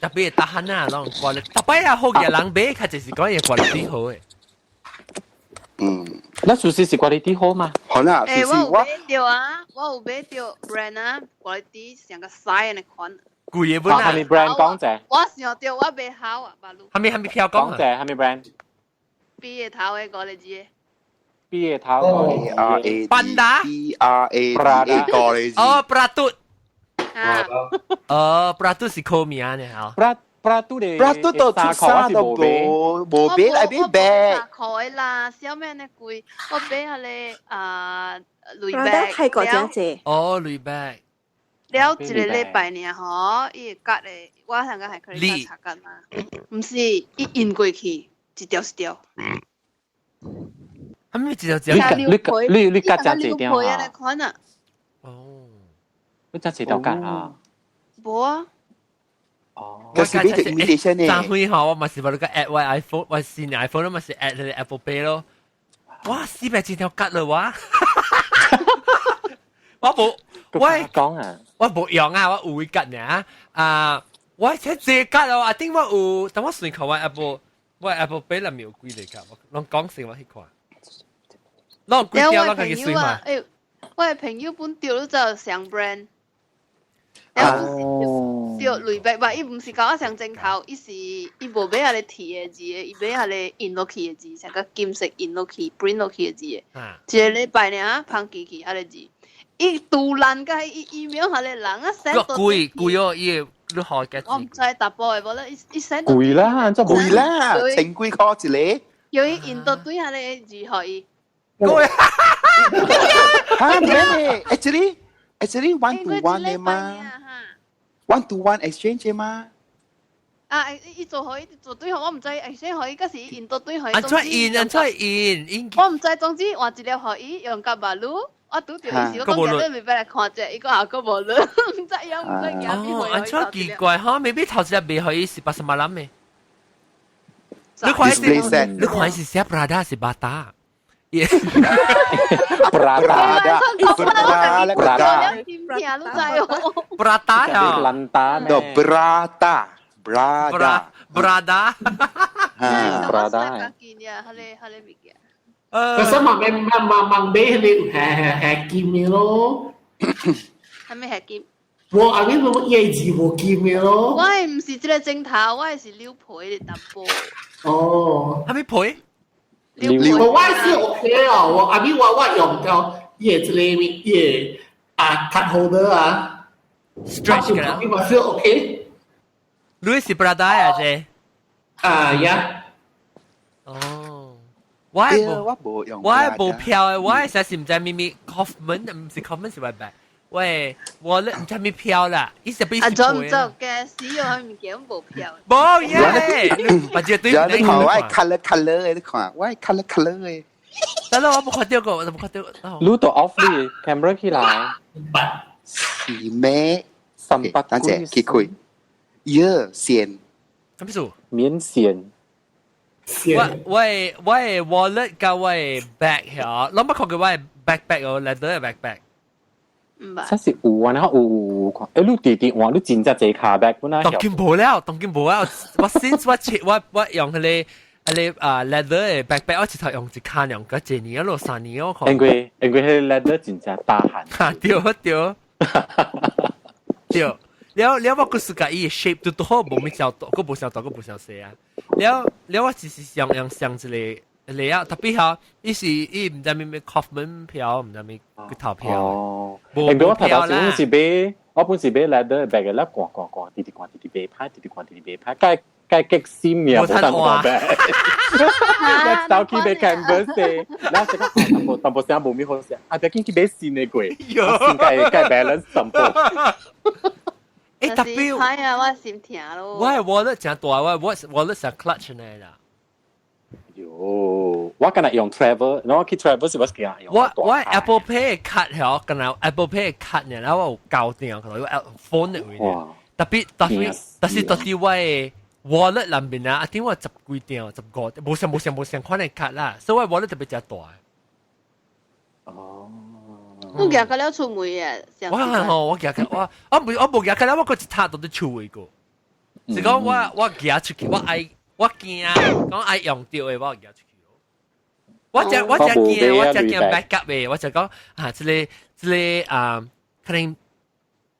特別大漢啊，攏掛咧，特別啊好嘅人買，較就是講伊 quality 好的。嗯，那事實是 quality 好嘛？好啦，欸，我有買著啊，我有買著 brand 啊，quality 成個屎的款。貴的本啊？啥物 brand 講者？我想著我袂好啊，馬路。啥物票講者？啥物 brand？ B 的頭的五個字。 B 的頭 R A 班達 B R A D A 五個字。哦，Prada。啊。哦，Pratu 是靠名呢嚇。 Pratu 咧，Pratu 都出衫都無無買來買白。三塊啦，小咩呢貴？我買下咧啊，鐳白。泰國真濟。哦，鐳白。了一個禮拜爾吼，伊會割的，我上個係可以查割嘛？毋是，伊印過去一條一條。係咪一條一條？你你你割真濟條啊？哦，你真濟條割啊？無啊。哦，可是你隻 imitation 呢？昨昏吼，我嘛是把你個 add 我 iPhone，我新 iPhone 嘛是 add 你 Apple Pay 咯。哇，400幾條割了我。我無，我講啊，我無用啊，我有會割呢啊，我這這割哦，啊頂我有，等我算看我 Apple，我 Apple Pay 內面有幾個卡，我攏講成我去看，攏幾條攏家己算嘛。誒，我的朋友本掉咗就上 brand。哦，對，類別吧，伊毋是講我上正頭，伊是伊無買下個鐵的字，伊買下個印落去的字，成個金色印落去、print 落去的字。一個禮拜爾，芳記去遐個字，伊杜爛甲伊 email 下個人啊，寫到貴貴哦，伊你學嘅。我毋知淡薄的，無咧，伊伊寫。貴啦，真貴啦，千幾塊一個。由伊印到對下個字予伊。貴。哈咩？Actually one to one 的嘛？One to one exchange 嘛？啊！伊做予伊做對號，我毋知 exchange 予伊，閣是印到對予伊。按怎印？按怎印？印。我毋知，總之換一粒予伊用甲馬路，我拄著伊是我講今日未來看者，伊講後閣無了，毋知樣毋知行哦，按怎奇怪哈？maybe 頭一粒賣予伊是pasar malam 的。你看是，你看是寫 Prada 是 Bata？ Prada Prada Prada Prada 呀，Lanta 咩？Brata Brada Brada Brada。可是嘛，咩嘛嘛嘛買迄個係係係金的咯。係咩係金？我阿邊冇葉子無金的咯。我係毋是這個鏡頭，我係是溜皮的淡薄。哦，係咩皮？我我是 OK 啊，我阿邊我我用到葉這個葉啊 card holder 啊，stretch 嘅啦，我是 OK。你是 Prada 啊？這啊呀，哦，我係我無用，我係無票的，我係實是毋知咪咪 Kaufman，毋是 Kaufman 是外白。喂，我咧毋知咪票啦，伊是俾啊，做唔做嘅？使用佢物件無票。無耶，或者對你看我 color color 的，你看我 color color 的。得啦，我無看到過，我無看到。你都 off 你 camera 起來。是咩？ 300等陣，去開。耶，線。什麼事？免線。我我我 wallet 佮我 bag 嚇，攏捌看過我 backpack 哦，leather backpack。真是有啊，然後有有看，欸，你弟弟換你真正濟卡 bag 本來。當今無了，當今無了。我 since 我切我我用彼個彼個啊 leather 的 backpack，我一頭用一卡用個一年咯，3年我看。因為因為彼個 leather 真正大汗。哈對對對，了了我閣是佮伊 shape 都都好，無咩小大，閣無小大，閣無小細啊。了了我只是想用想一個。嚟啊！特別嚇，伊是伊毋知咩咩 Kaufman 票，毋知咩個頭票。哦，因為我頭頭先是買，我本是買 leather bag 嘅啦，掛掛掛，直直掛直直買歹，直直掛直直買歹，該該激心呀，無淡薄 bag。一走去買 canvas 的，然後就講淡薄淡薄聲無咩好食，啊，就緊去買新的過，新該該 balance 淡薄。欸，特別歹啊，我心疼咯。我係 wallet 誠大，我我 wallet 成 clutch 呢啦。喲，我今日用 travel，我去 travel 是我驚用。我我 Apple Pay 卡曉，今日 Apple Pay 卡呢，然後我有交定，可能有 phone 的位。特別特別，但是特別我的 wallet 內面啊，啊頂我十幾張、15，無相無相無相款的卡啦，所以我 wallet 特別誠大。哦。我行到了出門啊！我係吼，我行我我唔我無行到了，我閣一塔都佇厝位過。是講我我行出去，我愛。我驚講愛用著的，我行出去。我只我只驚，我只驚 backup 的，我就講啊，這個這個啊，可能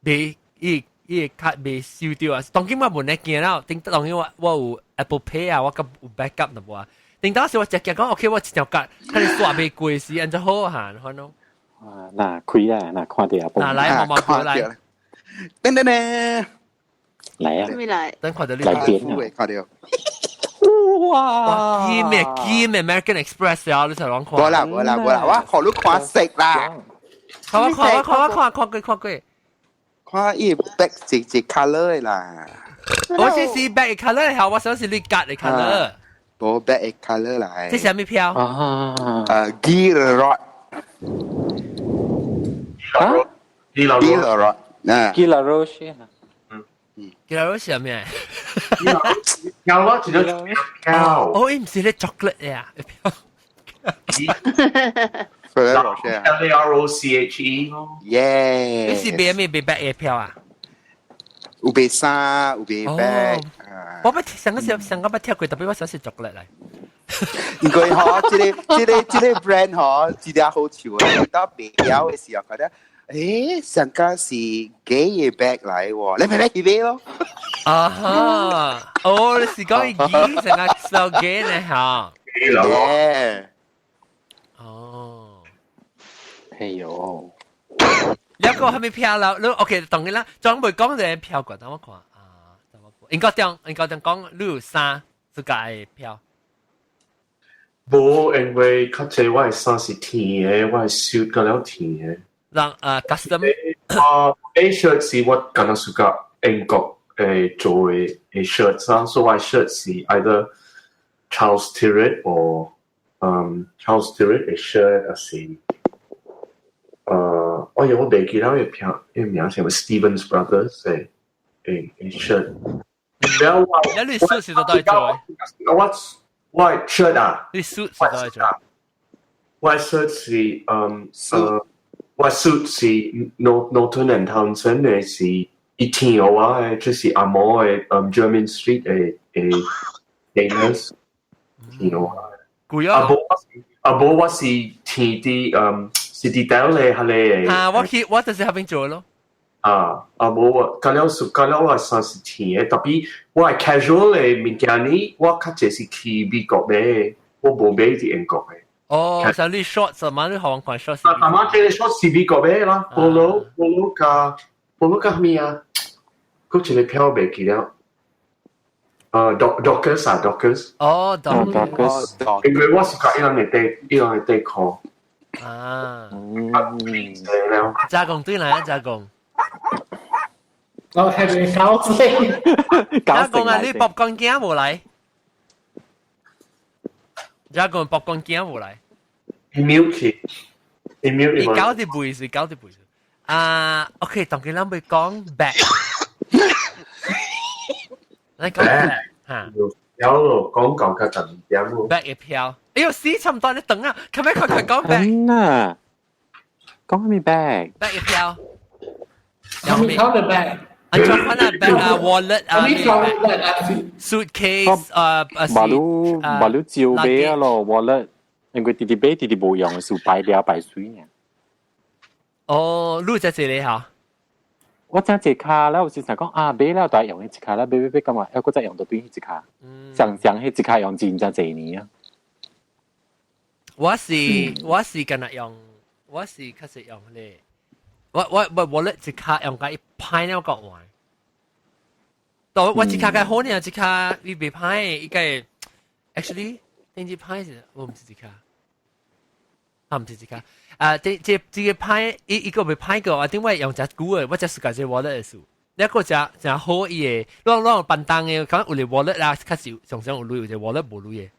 袂伊伊卡袂收掉啊。當今我無呢驚啦，頂當然我我有 Apple Pay 啊，我閣有 backup 就無啊。頂當時我只驚講，OK，我一條卡可能刷袂過時，按怎好行，可能。啊，嗱開啊，嗱看到啊，嗱來，毛毛過來。等等咧，嚟啊！咩嚟？等看到你來點啊！看到。哇！金嘅金 American Express 啊，你才講看。無啦無啦無啦，我看你看色啦。看我看我看我看看過看過。看伊 bag 一一 colour 的啦。我先是 bag colour 係，我想是你夾嘅 colour。無 bag colour 來。這是啥物票？啊。Guy Laroche。啊？Guy Laroche。啊。 Guy Laroche。 Guy Laroche 係咩？有啊，一個票。哦，伊唔是咧 chocolate 呀。 Ferrero Rocher L A R O C H E。耶！你是買咩買 bag 嘅票啊？有賣衫，有賣 bag。我捌上個上個捌聽過，特別我想食 chocolate 來。因為嗬，這個 brand 嗬，真係好笑啊！到賣了的時候，覺得上個是假的 bag 來喎，你咪買去買咯。啊哈！哦，你是講伊假成個 spell 假呢嚇？耶！哦，哎呦！一個係咪票啦？你 OK，當然啦，專門講這票過，等我看啊，等我看。應該點？應該點講？你有衫自家的票？無，因為較濟我的衫是天的，我的 suit 個了天的。人啊，custom 啊，A shirt 是我敢若 suka 英國做的 shirt 啊，所以我 shirt 是 either Charles Tyrwhitt or Charles Tyrwhitt 的 shirt，還是哎呀，我袂記得伊名伊名什麼 Stevens Brothers 的 shirt。然後我，你 suit 是佗佗做的？我 shirt 啊，你 suit 是佗佗做？我 shirt 是我 suit 是 Norton and Townsend 的是一天我的，就是阿毛的Jermyn Street 的 tailors 天我。貴啊！啊無我是天佇Citadel 的彼个。啊，我去我就是彼邊做咯。啊啊無我，甲了是甲了我衫是天的，特別我 casual 的物件呢，我較濟是去美國買，我無買佇英國的。哦，像你 shorts 嘛，你好款 shorts。啊，阿媽這個 shorts 是美國買啦，Polo Polo 加 Polo 加咩啊？閣一個票袂記了。啊，Dockers 啊，Dockers。哦，Dockers。因為我是佮伊人的底，伊人的底褲。啊。嗯。加工對啦，加工。我係咪搞死？加工啊！你popcorn 鏡無來？加工 popcorn 鏡無來？ mute 去，mute 伊搞啲背是搞啲背。啊，OK，當佢諗會講 bag，你講 bag 嚇？有咯，講講較12點咯。 bag 嘅票，哎呦死差唔多，你等啊，可唔可以快快講 bag？啊，講咩 bag？ bag 嘅票。有咩講嘅 bag？啊，做款啊 bag 啊 wallet 啊咩 bag 啊，suitcase 啊啊，馬路馬路照買啊咯，wallet，因為直直買直直無用，是擺了擺水呢。哦，你只一個嚇？我真一卡啦，有時想講啊，買了就用彼一卡啦，買買買，感覺還閣再用到對彼一卡，上上彼一卡用真正濟年啊。我是敢若用，我是確實用咧。我 wallet 一卡用甲伊歹了個換。但我一卡較好呢，一卡伊袂歹，伊個 actually 頂一歹是，我毋是一卡，啊毋是一卡。啊，這這個歹，伊個袂歹過，啊，頂我用誠久的，我才是家這 wallet 的數。一個誠誠好伊的，攏攏便當的，可能有個 wallet 啦，較是常常有鐳，有個 wallet 無鐳的。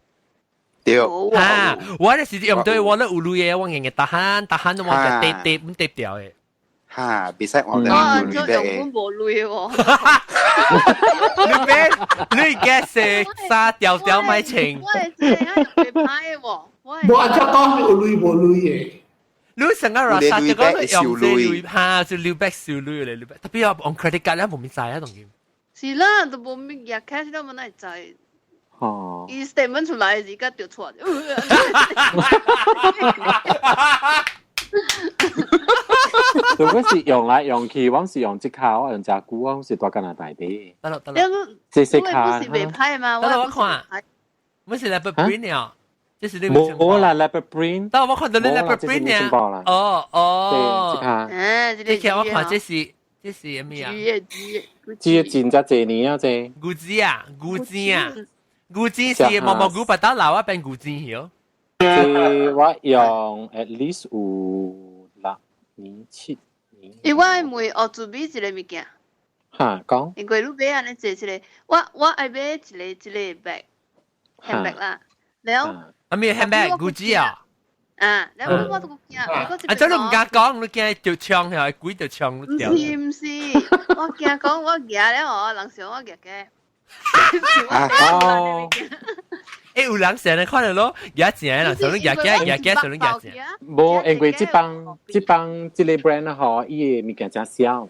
對。哈，我就是用對 wallet 有鐳的，我硬硬逐項逐項都我就疊疊咁疊掉的。哈，袂使換哦，做用本無鐳喎。你別你 guess 衫條條買穿。我係這樣用袂歹喎。無按照講有鐳無鐳的。你成個拉薩就講用這鐳，哈，就鐳 bag 小鐳嚟鐳 bag，特別我用 credit card 咧，無咪知啊，當然。是啦，都無咪日 cash 都無奈知。哦。伊 statement 出來時，甲就錯。如果是用來用去，我是用這卡，我用誠久，我是蹛加拿大的。得咯得咯。這些卡。不是袂歹嘛？得咯，我看。我是 leopard print 了。這是你無啦，leopard print。但我看到你 leopard print 呢。哦哦。對，這卡。這卡我看這是這是咩啊？這真正濟年啊，這牛子啊，牛子啊，牛子是毛毛牛把刀老啊變牛子曉。這我用 at least 有6年7年。因為我問學準備一個物件。哈，講。因為你買按呢坐一個，我愛買一個一個 bag handbag 啦，了。啊咩 handbag 牛子啊？啊，然後我都驚，啊，這你唔敢講，你驚著槍係鬼著槍。唔是唔是，我驚講我舉了哦，人想我舉嘅。哦。欸，有人成日看到咯，舉正人想你舉嘅，舉嘅想你舉正。無，因為這幫這個 brand 吼，伊的物件誠痟。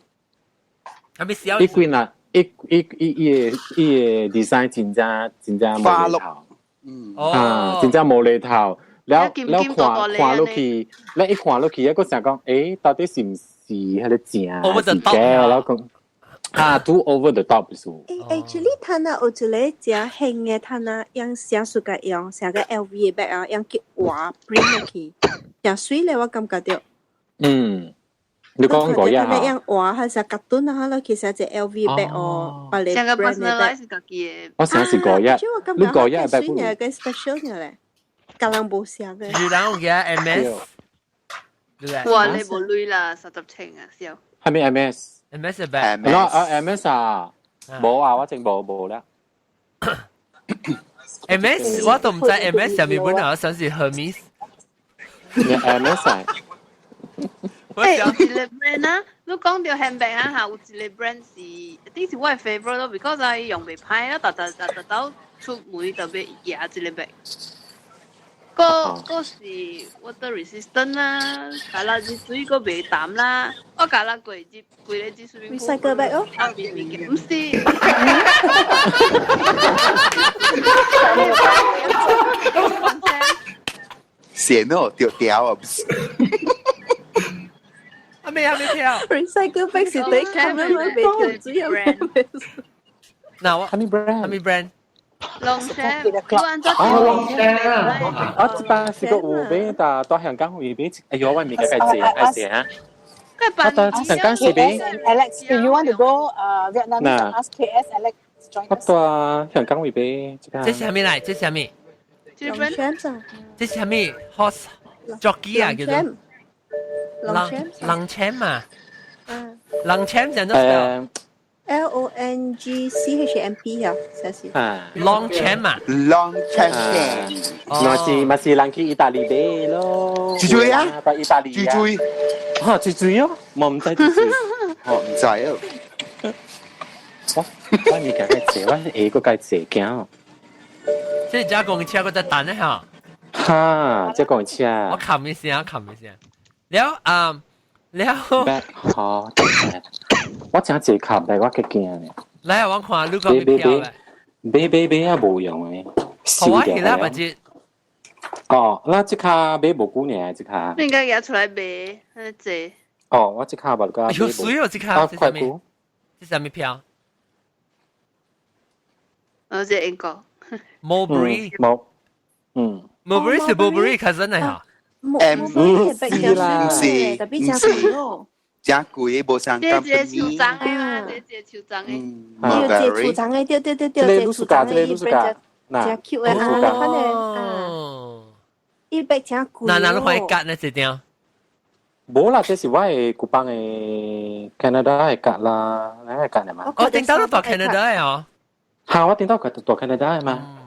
啥物痟？伊幾若，伊伊伊伊的伊的 design 真正真正無厘頭。啊，真正無厘頭。了了看看落去，了一看落去，一個想講，欸，到底是毋是彼個正？ Over the top 了講，啊，too over the top 是。欸，actually，他那有一個誠興的，他那用寫數個用，成個 LV 的 bag 啊，用去畫 print 落去，誠媠咧，我感覺著。嗯，你講過呀？他用畫還是卡頓啊？落去寫隻 LV bag 哦，別個成個 personalize 家己的。我想是過呀，你過呀 bag 媠個 special 嘅咧。甲人無相嘅。有人有嘅 MS，哇！你無鐳啦，30千啊，笑。係咪 MS？MS 嘅 bag。啊 MS 啊，無啊，我淨無無啦。 MS 我都毋知 MS 上面本來我想是 Hermes。 MS 啊。欸，有一個 brand 啊，你講著 handbag 啊嚇，有一個 brand 是，一定是我的 favorite 咯，because 伊用袂歹啊，逐逐逐逐到出門特別舉這個 bag。個個是 water resistant 啦，加啦啲水個袂澹啦，我加啦過入規個入 swimming pool。 Recycle bag 哦？毋是。線哦，掉掉啊，不是。啊咩啊咩跳？Recycle bag 是對看咩咩袂掉水啊？嗱我係咩 brand？係咩 brand？ Longchamp，啊，我這擺是個有買，但到香港會買，哎喲，我物件較濟，較濟哈。我到香港是買。 Alex, if you want to go Vietnam, ask KS Alex join 我到香港會買。這是啥物來？這是啥物？這是啥物？Horse jockey 啊，叫做。Longchamp 啊。Longchamp 就係。 LONGCHMP 啊，寫是。啊，Longchamp 啊，Longchamp，嘛是嘛是人去意大利買咯。住住啊，到意大利住住，嚇住住哦，我毋知住住，我毋知哦。我我物件較濟，我下個較濟驚。這是加公車個在等下。哈，這公車。我冚一聲，冚一聲。了啊，了。好。我真濟卡，但我較驚呢。來，我看你講咩票咧？買買買啊，無用的。好啊，其他物質。哦，那這卡買無久呢，這卡。你應該拿出來賣，很濟。哦，我這卡無個。有水哦，這卡。快久。這啥物票？我這英國。 Mulberry。冇。嗯。 Mulberry 是 Mulberry 較真的哈。唔是啦，唔是，特別誠貴哦。誠貴，無相這這樹欉的啊，這這樹欉的。對，這樹欉的，對對對對，這樹欉的，伊變誠 Q 的啊，反正啊，伊變誠貴。那那你可以夾呢這點？無啦，這是我的古邦的 Canada 的夾啦，哪個夾的嘛？哦，頂到你住 Canada 的哦。哈，我頂到佢住 Canada 的嘛。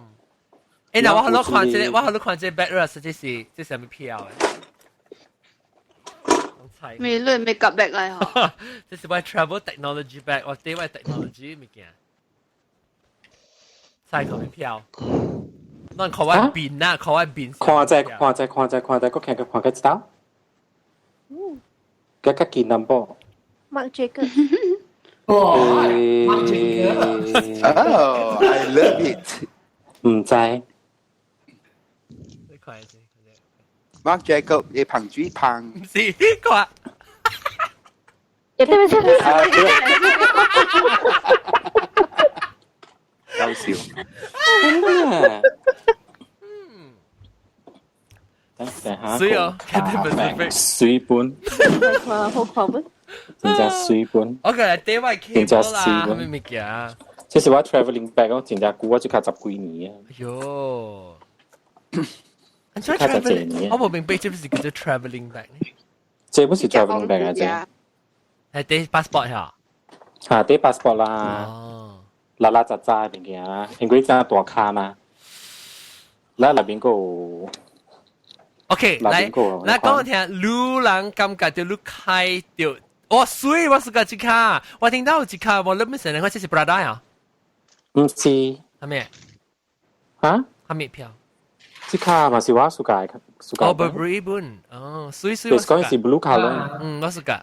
欸，那我好看這個，我好看這個 backrest，這是這啥物票的？咩你咩夾 bag 來嗬？這是我 travel technology bag，我帶我 technology 物件。猜個票，咱看我面啊，看我面。看者看者看者看者，閣看個看個一道。嗯。較較近淡薄。 Marc Jacob。哇，Marc Jacob。 Oh, I love it。毋知。 Marc Jacob 你彭主彭。毋是，看。也對不起。搞笑。等等下。水哦，肯定不是水本。好看，好看不？真正水本。我過來底我 cable 啦，咩物件？這是我 travelling bag 哦，真正久，我就卡十幾年啊。哎喲，較十年，我無明白這不是叫做 travelling bag 呢？這不是 travelling bag 啊，這係帶 passport 嚇？嚇，帶 passport 啦。哦。拉拉雜雜的物件啦，因為真大卡嘛。咱內邊閣有。 OK，來，來講我聽，女人感覺著你開著，哇水，我是個這卡，我聽到有一卡，我諗咩成？我這是 Prada 啊？毋是。啥物？哈？啥物票？這卡嘛是我 suka ，suka。哦，Burberry 本，哦，水水。就是講是 blue colour。嗯，我 suka。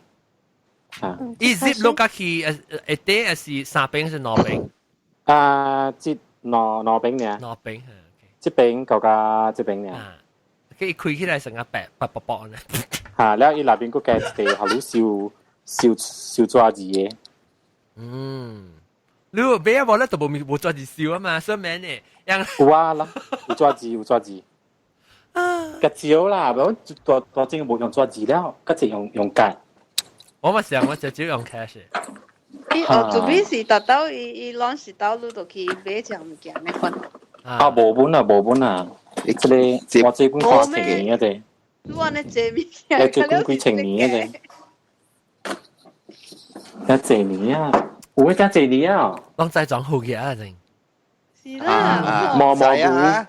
啊。伊 zip 落去，一底是三邊是兩邊？啊，這兩邊呢？兩邊。這邊到加這邊呢？佢一開起來成個白白薄薄呢。嚇，了伊內邊閣加一個，予你收收收紙字的。嗯，你有買無咧？都無無紙字收啊嘛，所以免呢。有啊啦，有紙字有紙字。啊，較少啦，無大大正無用紙字了，較濟用用卡。我嘛想，我就只用 cash。伊哦，做咩是達到伊伊攏是到你就去買這物件那款。啊，無本啊，無本啊！這個我這本看千年啊，這。你話呢這物件？我這本幾千年啊，這。一這年啊，有一隻這年啊。攏在裝好嘅啊，真。是啦。毛毛菇啊，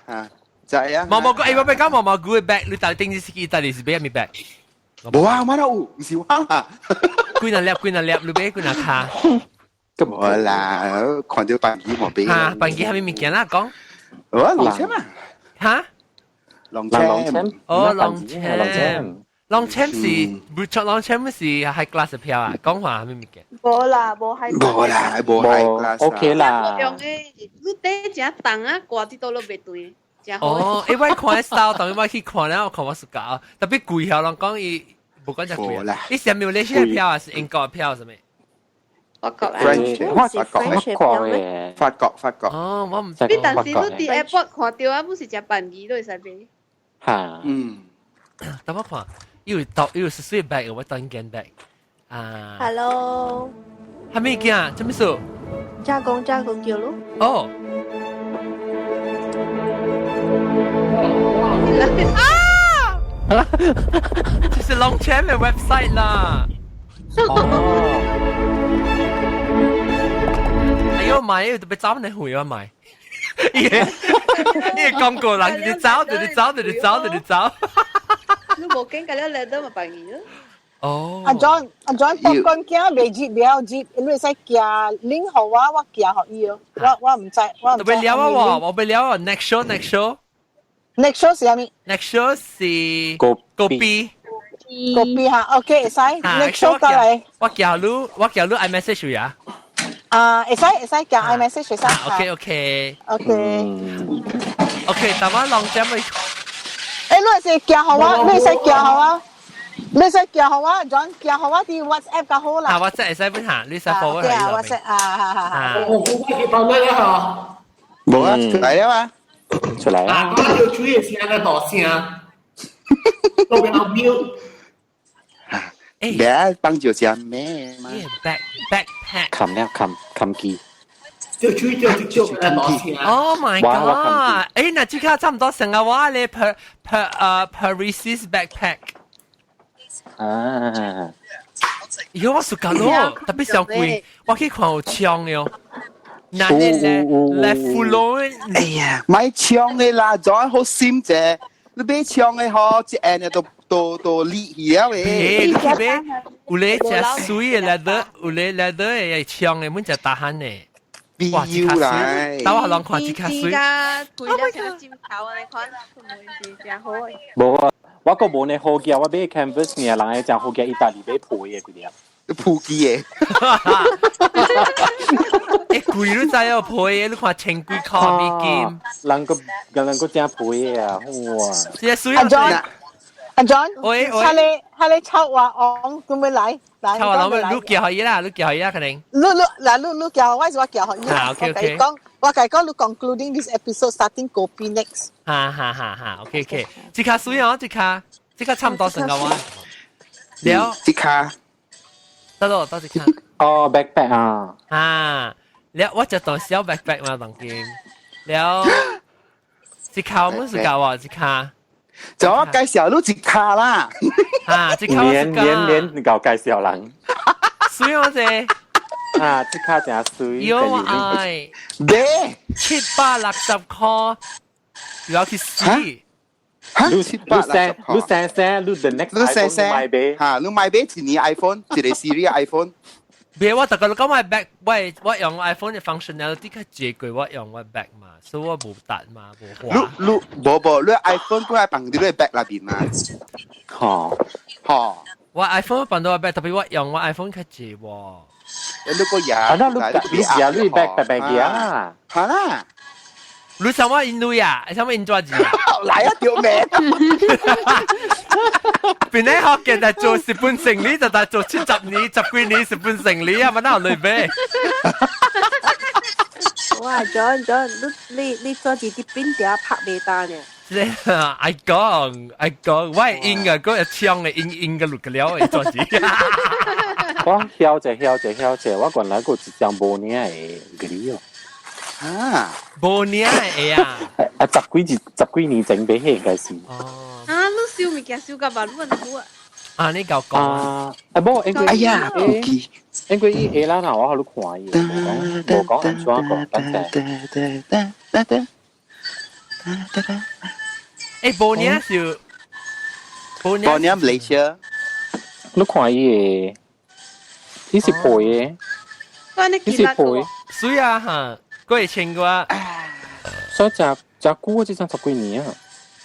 知啊。毛毛菇，哎，我欲講毛毛菇的 bag，你到底頂是意大利是買啥物 bag？無啊，我哪有，毋是我啊。幾若粒，幾若粒，你買幾若卡？咁無啦，看到班機無買。哈，班機啥物物件啦？講。哦，Longchamp 啊。哈？ Longchamp。哦，Longchamp。Longchamp 是，不錯，Longchamp 是 high class 的票啊，講話啥物物件？無啦，無 high 無啦，無 high class。 OK 啦。用的，你底誠重啊，掛佇倒都袂對。哦，因為看 style，當我去看了，我看我 suka，特別貴遐人講伊無講遮貴啊。伊是馬來西亞票還是英國票啥物？法國啊，法國，法國嘅，法國，法國。哦，我毋知。你但是你佇 airport 看著啊，不是誠便宜都會使買。哈。嗯。等我看，伊有到，伊有十歲 bag，我當肩 bag。啊。 Hello。啥物件？啥物事？加工加工叫咯。哦。啊！這是 Longchamp 的 website 啦。哦。哎呦買，特別走你回啊買。伊個伊個廣告人，你走就你走就你走就你走。你無見甲了來都嘛便宜咯。哦。阿 John 阿 John，popcorn 鏡未接了接，你會使寄 link 予我，我寄予伊哦。我我毋知，我毋知。特別了啊我，我欲了啊，next show next show。 Next show 是啥物？Next show 是個個 B。個 B 哈，OK 會使。Next show 過來。我寄你，我寄你 iMessage 啊。啊，會使會使寄 iMessage 會使。 OK OK。 OK。 OK，但我 Longchamp 咪。誒，你會使寄予我，你會使寄予我，你會使寄予我，John 寄予我佇 WhatsApp 較好啦。啊，WhatsApp 會使分下，你使 forward 對啊，WhatsApp 啊，哈哈哈。我我去包咩啦？無啊，出來了啊！出來啊！我要注意聲個大聲，都俾我 mute。誒，咩幫住食咩嘛？Back backpack。冚了冚冚機。就注意就就個大聲。 Oh my god！誒，那這個差唔多成個話咧，per per 誒 Paris backpack。啊！喲，我 suka 咯，特別上貴，我去看有槍喲。那你咧咧富隆？哎呀，買槍的啦，仲好閃啫。你買槍的嗬，一按就都都裂去了誒。你去買有咧隻水的 leather，有咧 leather 的槍的，每隻大漢的。哇！這卡水，等我人看這卡水。貴了成尖頭啊！你看，是真好的。無啊，我閣無呢好價，我買 canvas 爾，人會真好價，意大利買皮的幾粒。鋪機的。欸，貴你知哦，皮的，你看千幾塊美金。人個人個真皮的啊，哇！這水阿 John，阿 John，喂喂，哈你哈你臭話講，準備來來。臭話講，你叫予伊啦，你叫予伊啦，可能。你你嗱，你你叫我，是我叫予伊。啊，OK OK。講，我共講，你 concluding this episode starting copy next。哈哈哈哈，OK OK，這卡水哦，這卡，這卡差唔多成個話。了，這卡。得咯，多謝看。哦，backpack 啊。啊，了我就當小 backpack 嘛，當今了，一卡我們是教啊，一卡。就我介紹你一卡啦。啊，一卡連連連你搞介紹人。水我啫。啊，這卡真水。有愛。咩？760塊，又要去死。你七百六十你生生，你 the next 你生生買買嚇，你買買一年 iPhone，一個 series iPhone。別我大家講我 bag，我用 iPhone 嘅 functionality 較濟過我用我 bag 嘛，所以我無達嘛，無花。你你無無，你 iPhone 本來放佇你 bag 內邊嘛？吼吼，我 iPhone 放到我 bag，特別我用我 iPhone 較濟喎。你個牙，啊，那你你牙你 bag 白白嘅啊？嚇啦！你想我印度呀？你想我印怎字啊？來啊，條命！邊咧學嘅就做日本成理，就但做70年、十幾年日本成理啊！乜哪有類比？哇，John John，你你你做住啲邊條拍袂單呢？愛講愛講，我係應啊，嗰個槍嘅應應嘅錄個了嘅做字。我曉者曉者曉者，我原來個一張無領的個哩哦。啊，無領的啊！啊，十幾年前買應該是。哦。啊，你燒物件燒到把你問好啊？啊，你夠講啊！啊，無，因為哎呀，因為伊下啦，我予你看伊，無講無講按怎講，等陣。欸，無領是無領，無領唔嚟車。你看伊的，伊是皮的，伊是皮。水啊哈，過會穿過。所以誠誠久，這張十幾年啊。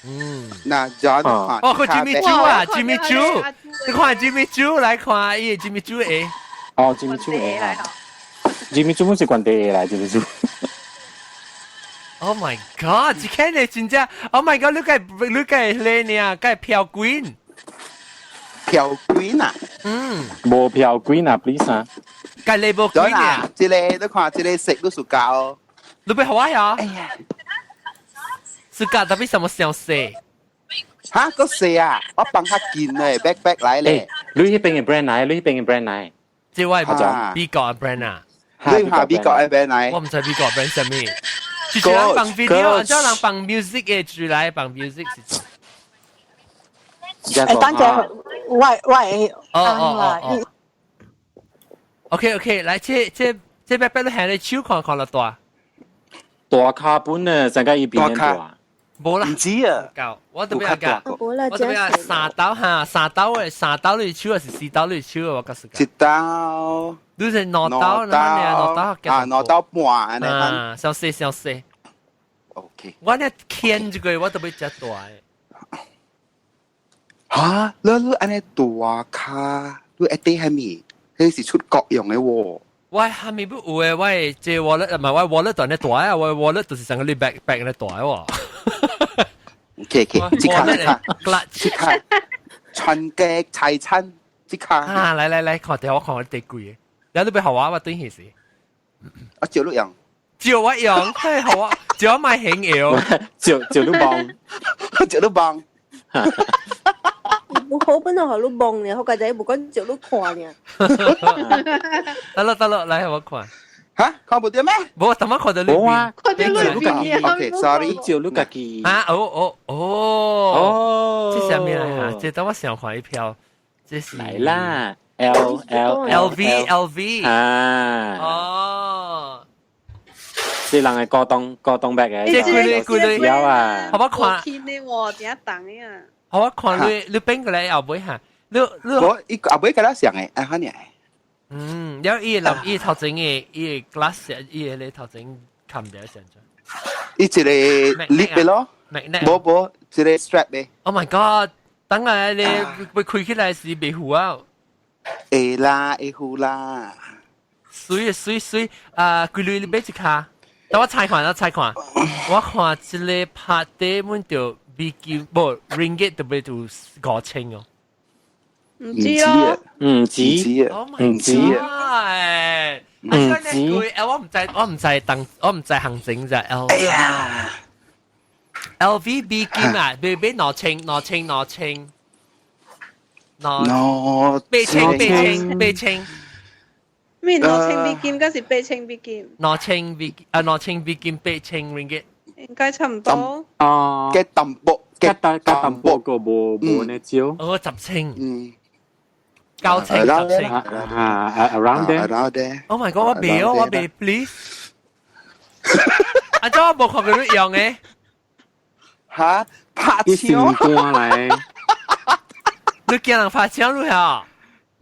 嗯，那就哦，個 Jimmy Choo 啊，Jimmy Choo，你看 Jimmy Choo 來看，伊 Jimmy Choo 的。哦，Jimmy Choo 的啊。Jimmy Choo 本是關地的來，Jimmy Choo。 Oh my god！這看你真正，Oh my god！你個咧呢？個飄滾，飄滾啊？嗯，無飄滾啊，please 啊。個 label 滾啊？這個你看，這個色都屬膠。你要予我呀？哎呀，是㗎，特別什麼小色？哈，個色啊！我幫較近咧，backpack 來咧。你彼邊的 brand 來，你彼邊的 brand 來。這位美國的 brand 啊？你下美國的 brand 來？我毋知美國 brand 啥物。就是人放 video，叫人放 music 的，就來放 music 是。誒，等陣，喂喂，哦哦哦。OK OK，來，這這邊你行你手看看了大。大卡本呢，成個伊邊大。無啦，毋知啊。夠，我特別講，無啦，我特別三刀哈，三刀的，三刀你手還是四刀你手？我告訴你。一刀。你是兩刀，兩刀啊，兩刀半。啊，小細小細。 OK。我呢牽這個，我特別食大的。嚇！你按呢大卡，你一啲係咪？彼是出國用的喎。我還沒不有的，我的這 wallet 唔係我 wallet 就呢大啊，我 wallet 就是成個你 backpack 呢大喎。 OK OK，這卡這卡，這卡，全家財產這卡。啊，來來來，看下我看我第幾個，然後你欲予我，我等下時。啊，照你用。照我用，嘿，予我，照我買顯搖。照照你幫，照你幫。無好本來予你望呢，好佳哉無講照你看呢。得啦得啦，來予我看。嚇，看無著咩？無，怎麼看到你無啊，看到你邊 OK，sorry，照你家己。啊，哦哦哦哦，這啥物來啊？這等我想看一票，這是來啦，L L L V L V 啊，哦，這人的高檔高檔 bag 嘅，這幾個幾個有啊，予我看。天呢喎，點等啊？予我看你你變過來後尾哈，你你我伊後尾佮咱上的，啊，可能。嗯，了伊個伊頭前的伊個 glass，伊個咧頭前冚掉上咗。伊一個 lip 的咯，無無一個 strap 的。 Oh my god！等下你會開起來是袂糊啊？會啦，會糊啦。水水水啊！幾鐳你買一卡？等我猜看，我猜看。我看這個拍底滿就美金，無 ringgit 就欲到5000哦。毋知咯，毋知，毋知，哎，唔知，我毋知，我毋知當，我毋知行情咋 L。哎呀，L V 美金啊，欲買兩千，兩千，兩千，兩八千，八千，八千。咩2000美金，嗰是8000美金？2000美啊，2000美金8000 ringgit。應該差唔多。哦，嘅淡薄，嘅淡淡薄個無無呢少。哦，10千。900010千。啊，around there。 Around there。 Oh my god！我未哦，我未，please。阿祖我無看過你用嘅。嚇？拍伊心肝來。你驚人拍槍你嚇？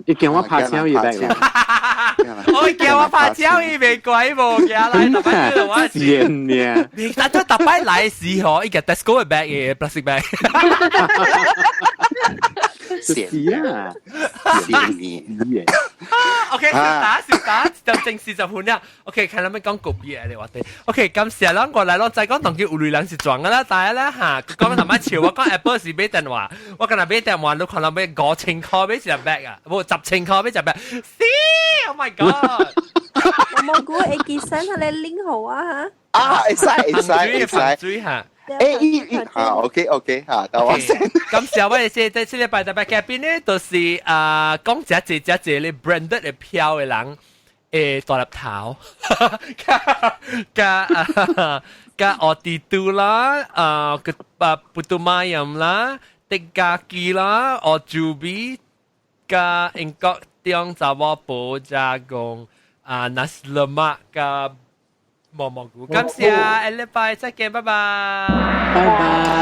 伊驚我拍槍伊來。我驚我拍槍伊袂怪無驚來，逐擺我是呢。但係逐擺來時候，伊個 Tesco 嘅 bag 嘅 plastic bag。是啊，是。 OK，小打小打就正40分啦。OK，看咱們講個別嘅話題。OK，感謝咱過來咯，再講當今有類人是撞噶啦，但係咧嚇，講頭擺笑我講 Apple 是買電話，我今日買電話，你可能買5000塊買一隻 bag 啊，無10千塊買一隻 bag。是，Oh my god！我冇估會記 send 佢你 link 好啊嚇。啊，會使會使會使。水嚇。誒，伊伊嚇，OK OK 嚇，等我先。感謝我哋這這這禮拜特別嘉賓呢，就是啊講這這這這咧 branded 的票的人，大粒頭，加加奧迪都啦，啊個啊布杜馬音啦，迪加基啦，奧朱比，加英國中查某婆加講啊 nasi lemak 加。毛毛菇，感謝，下禮拜再見，拜拜，拜拜。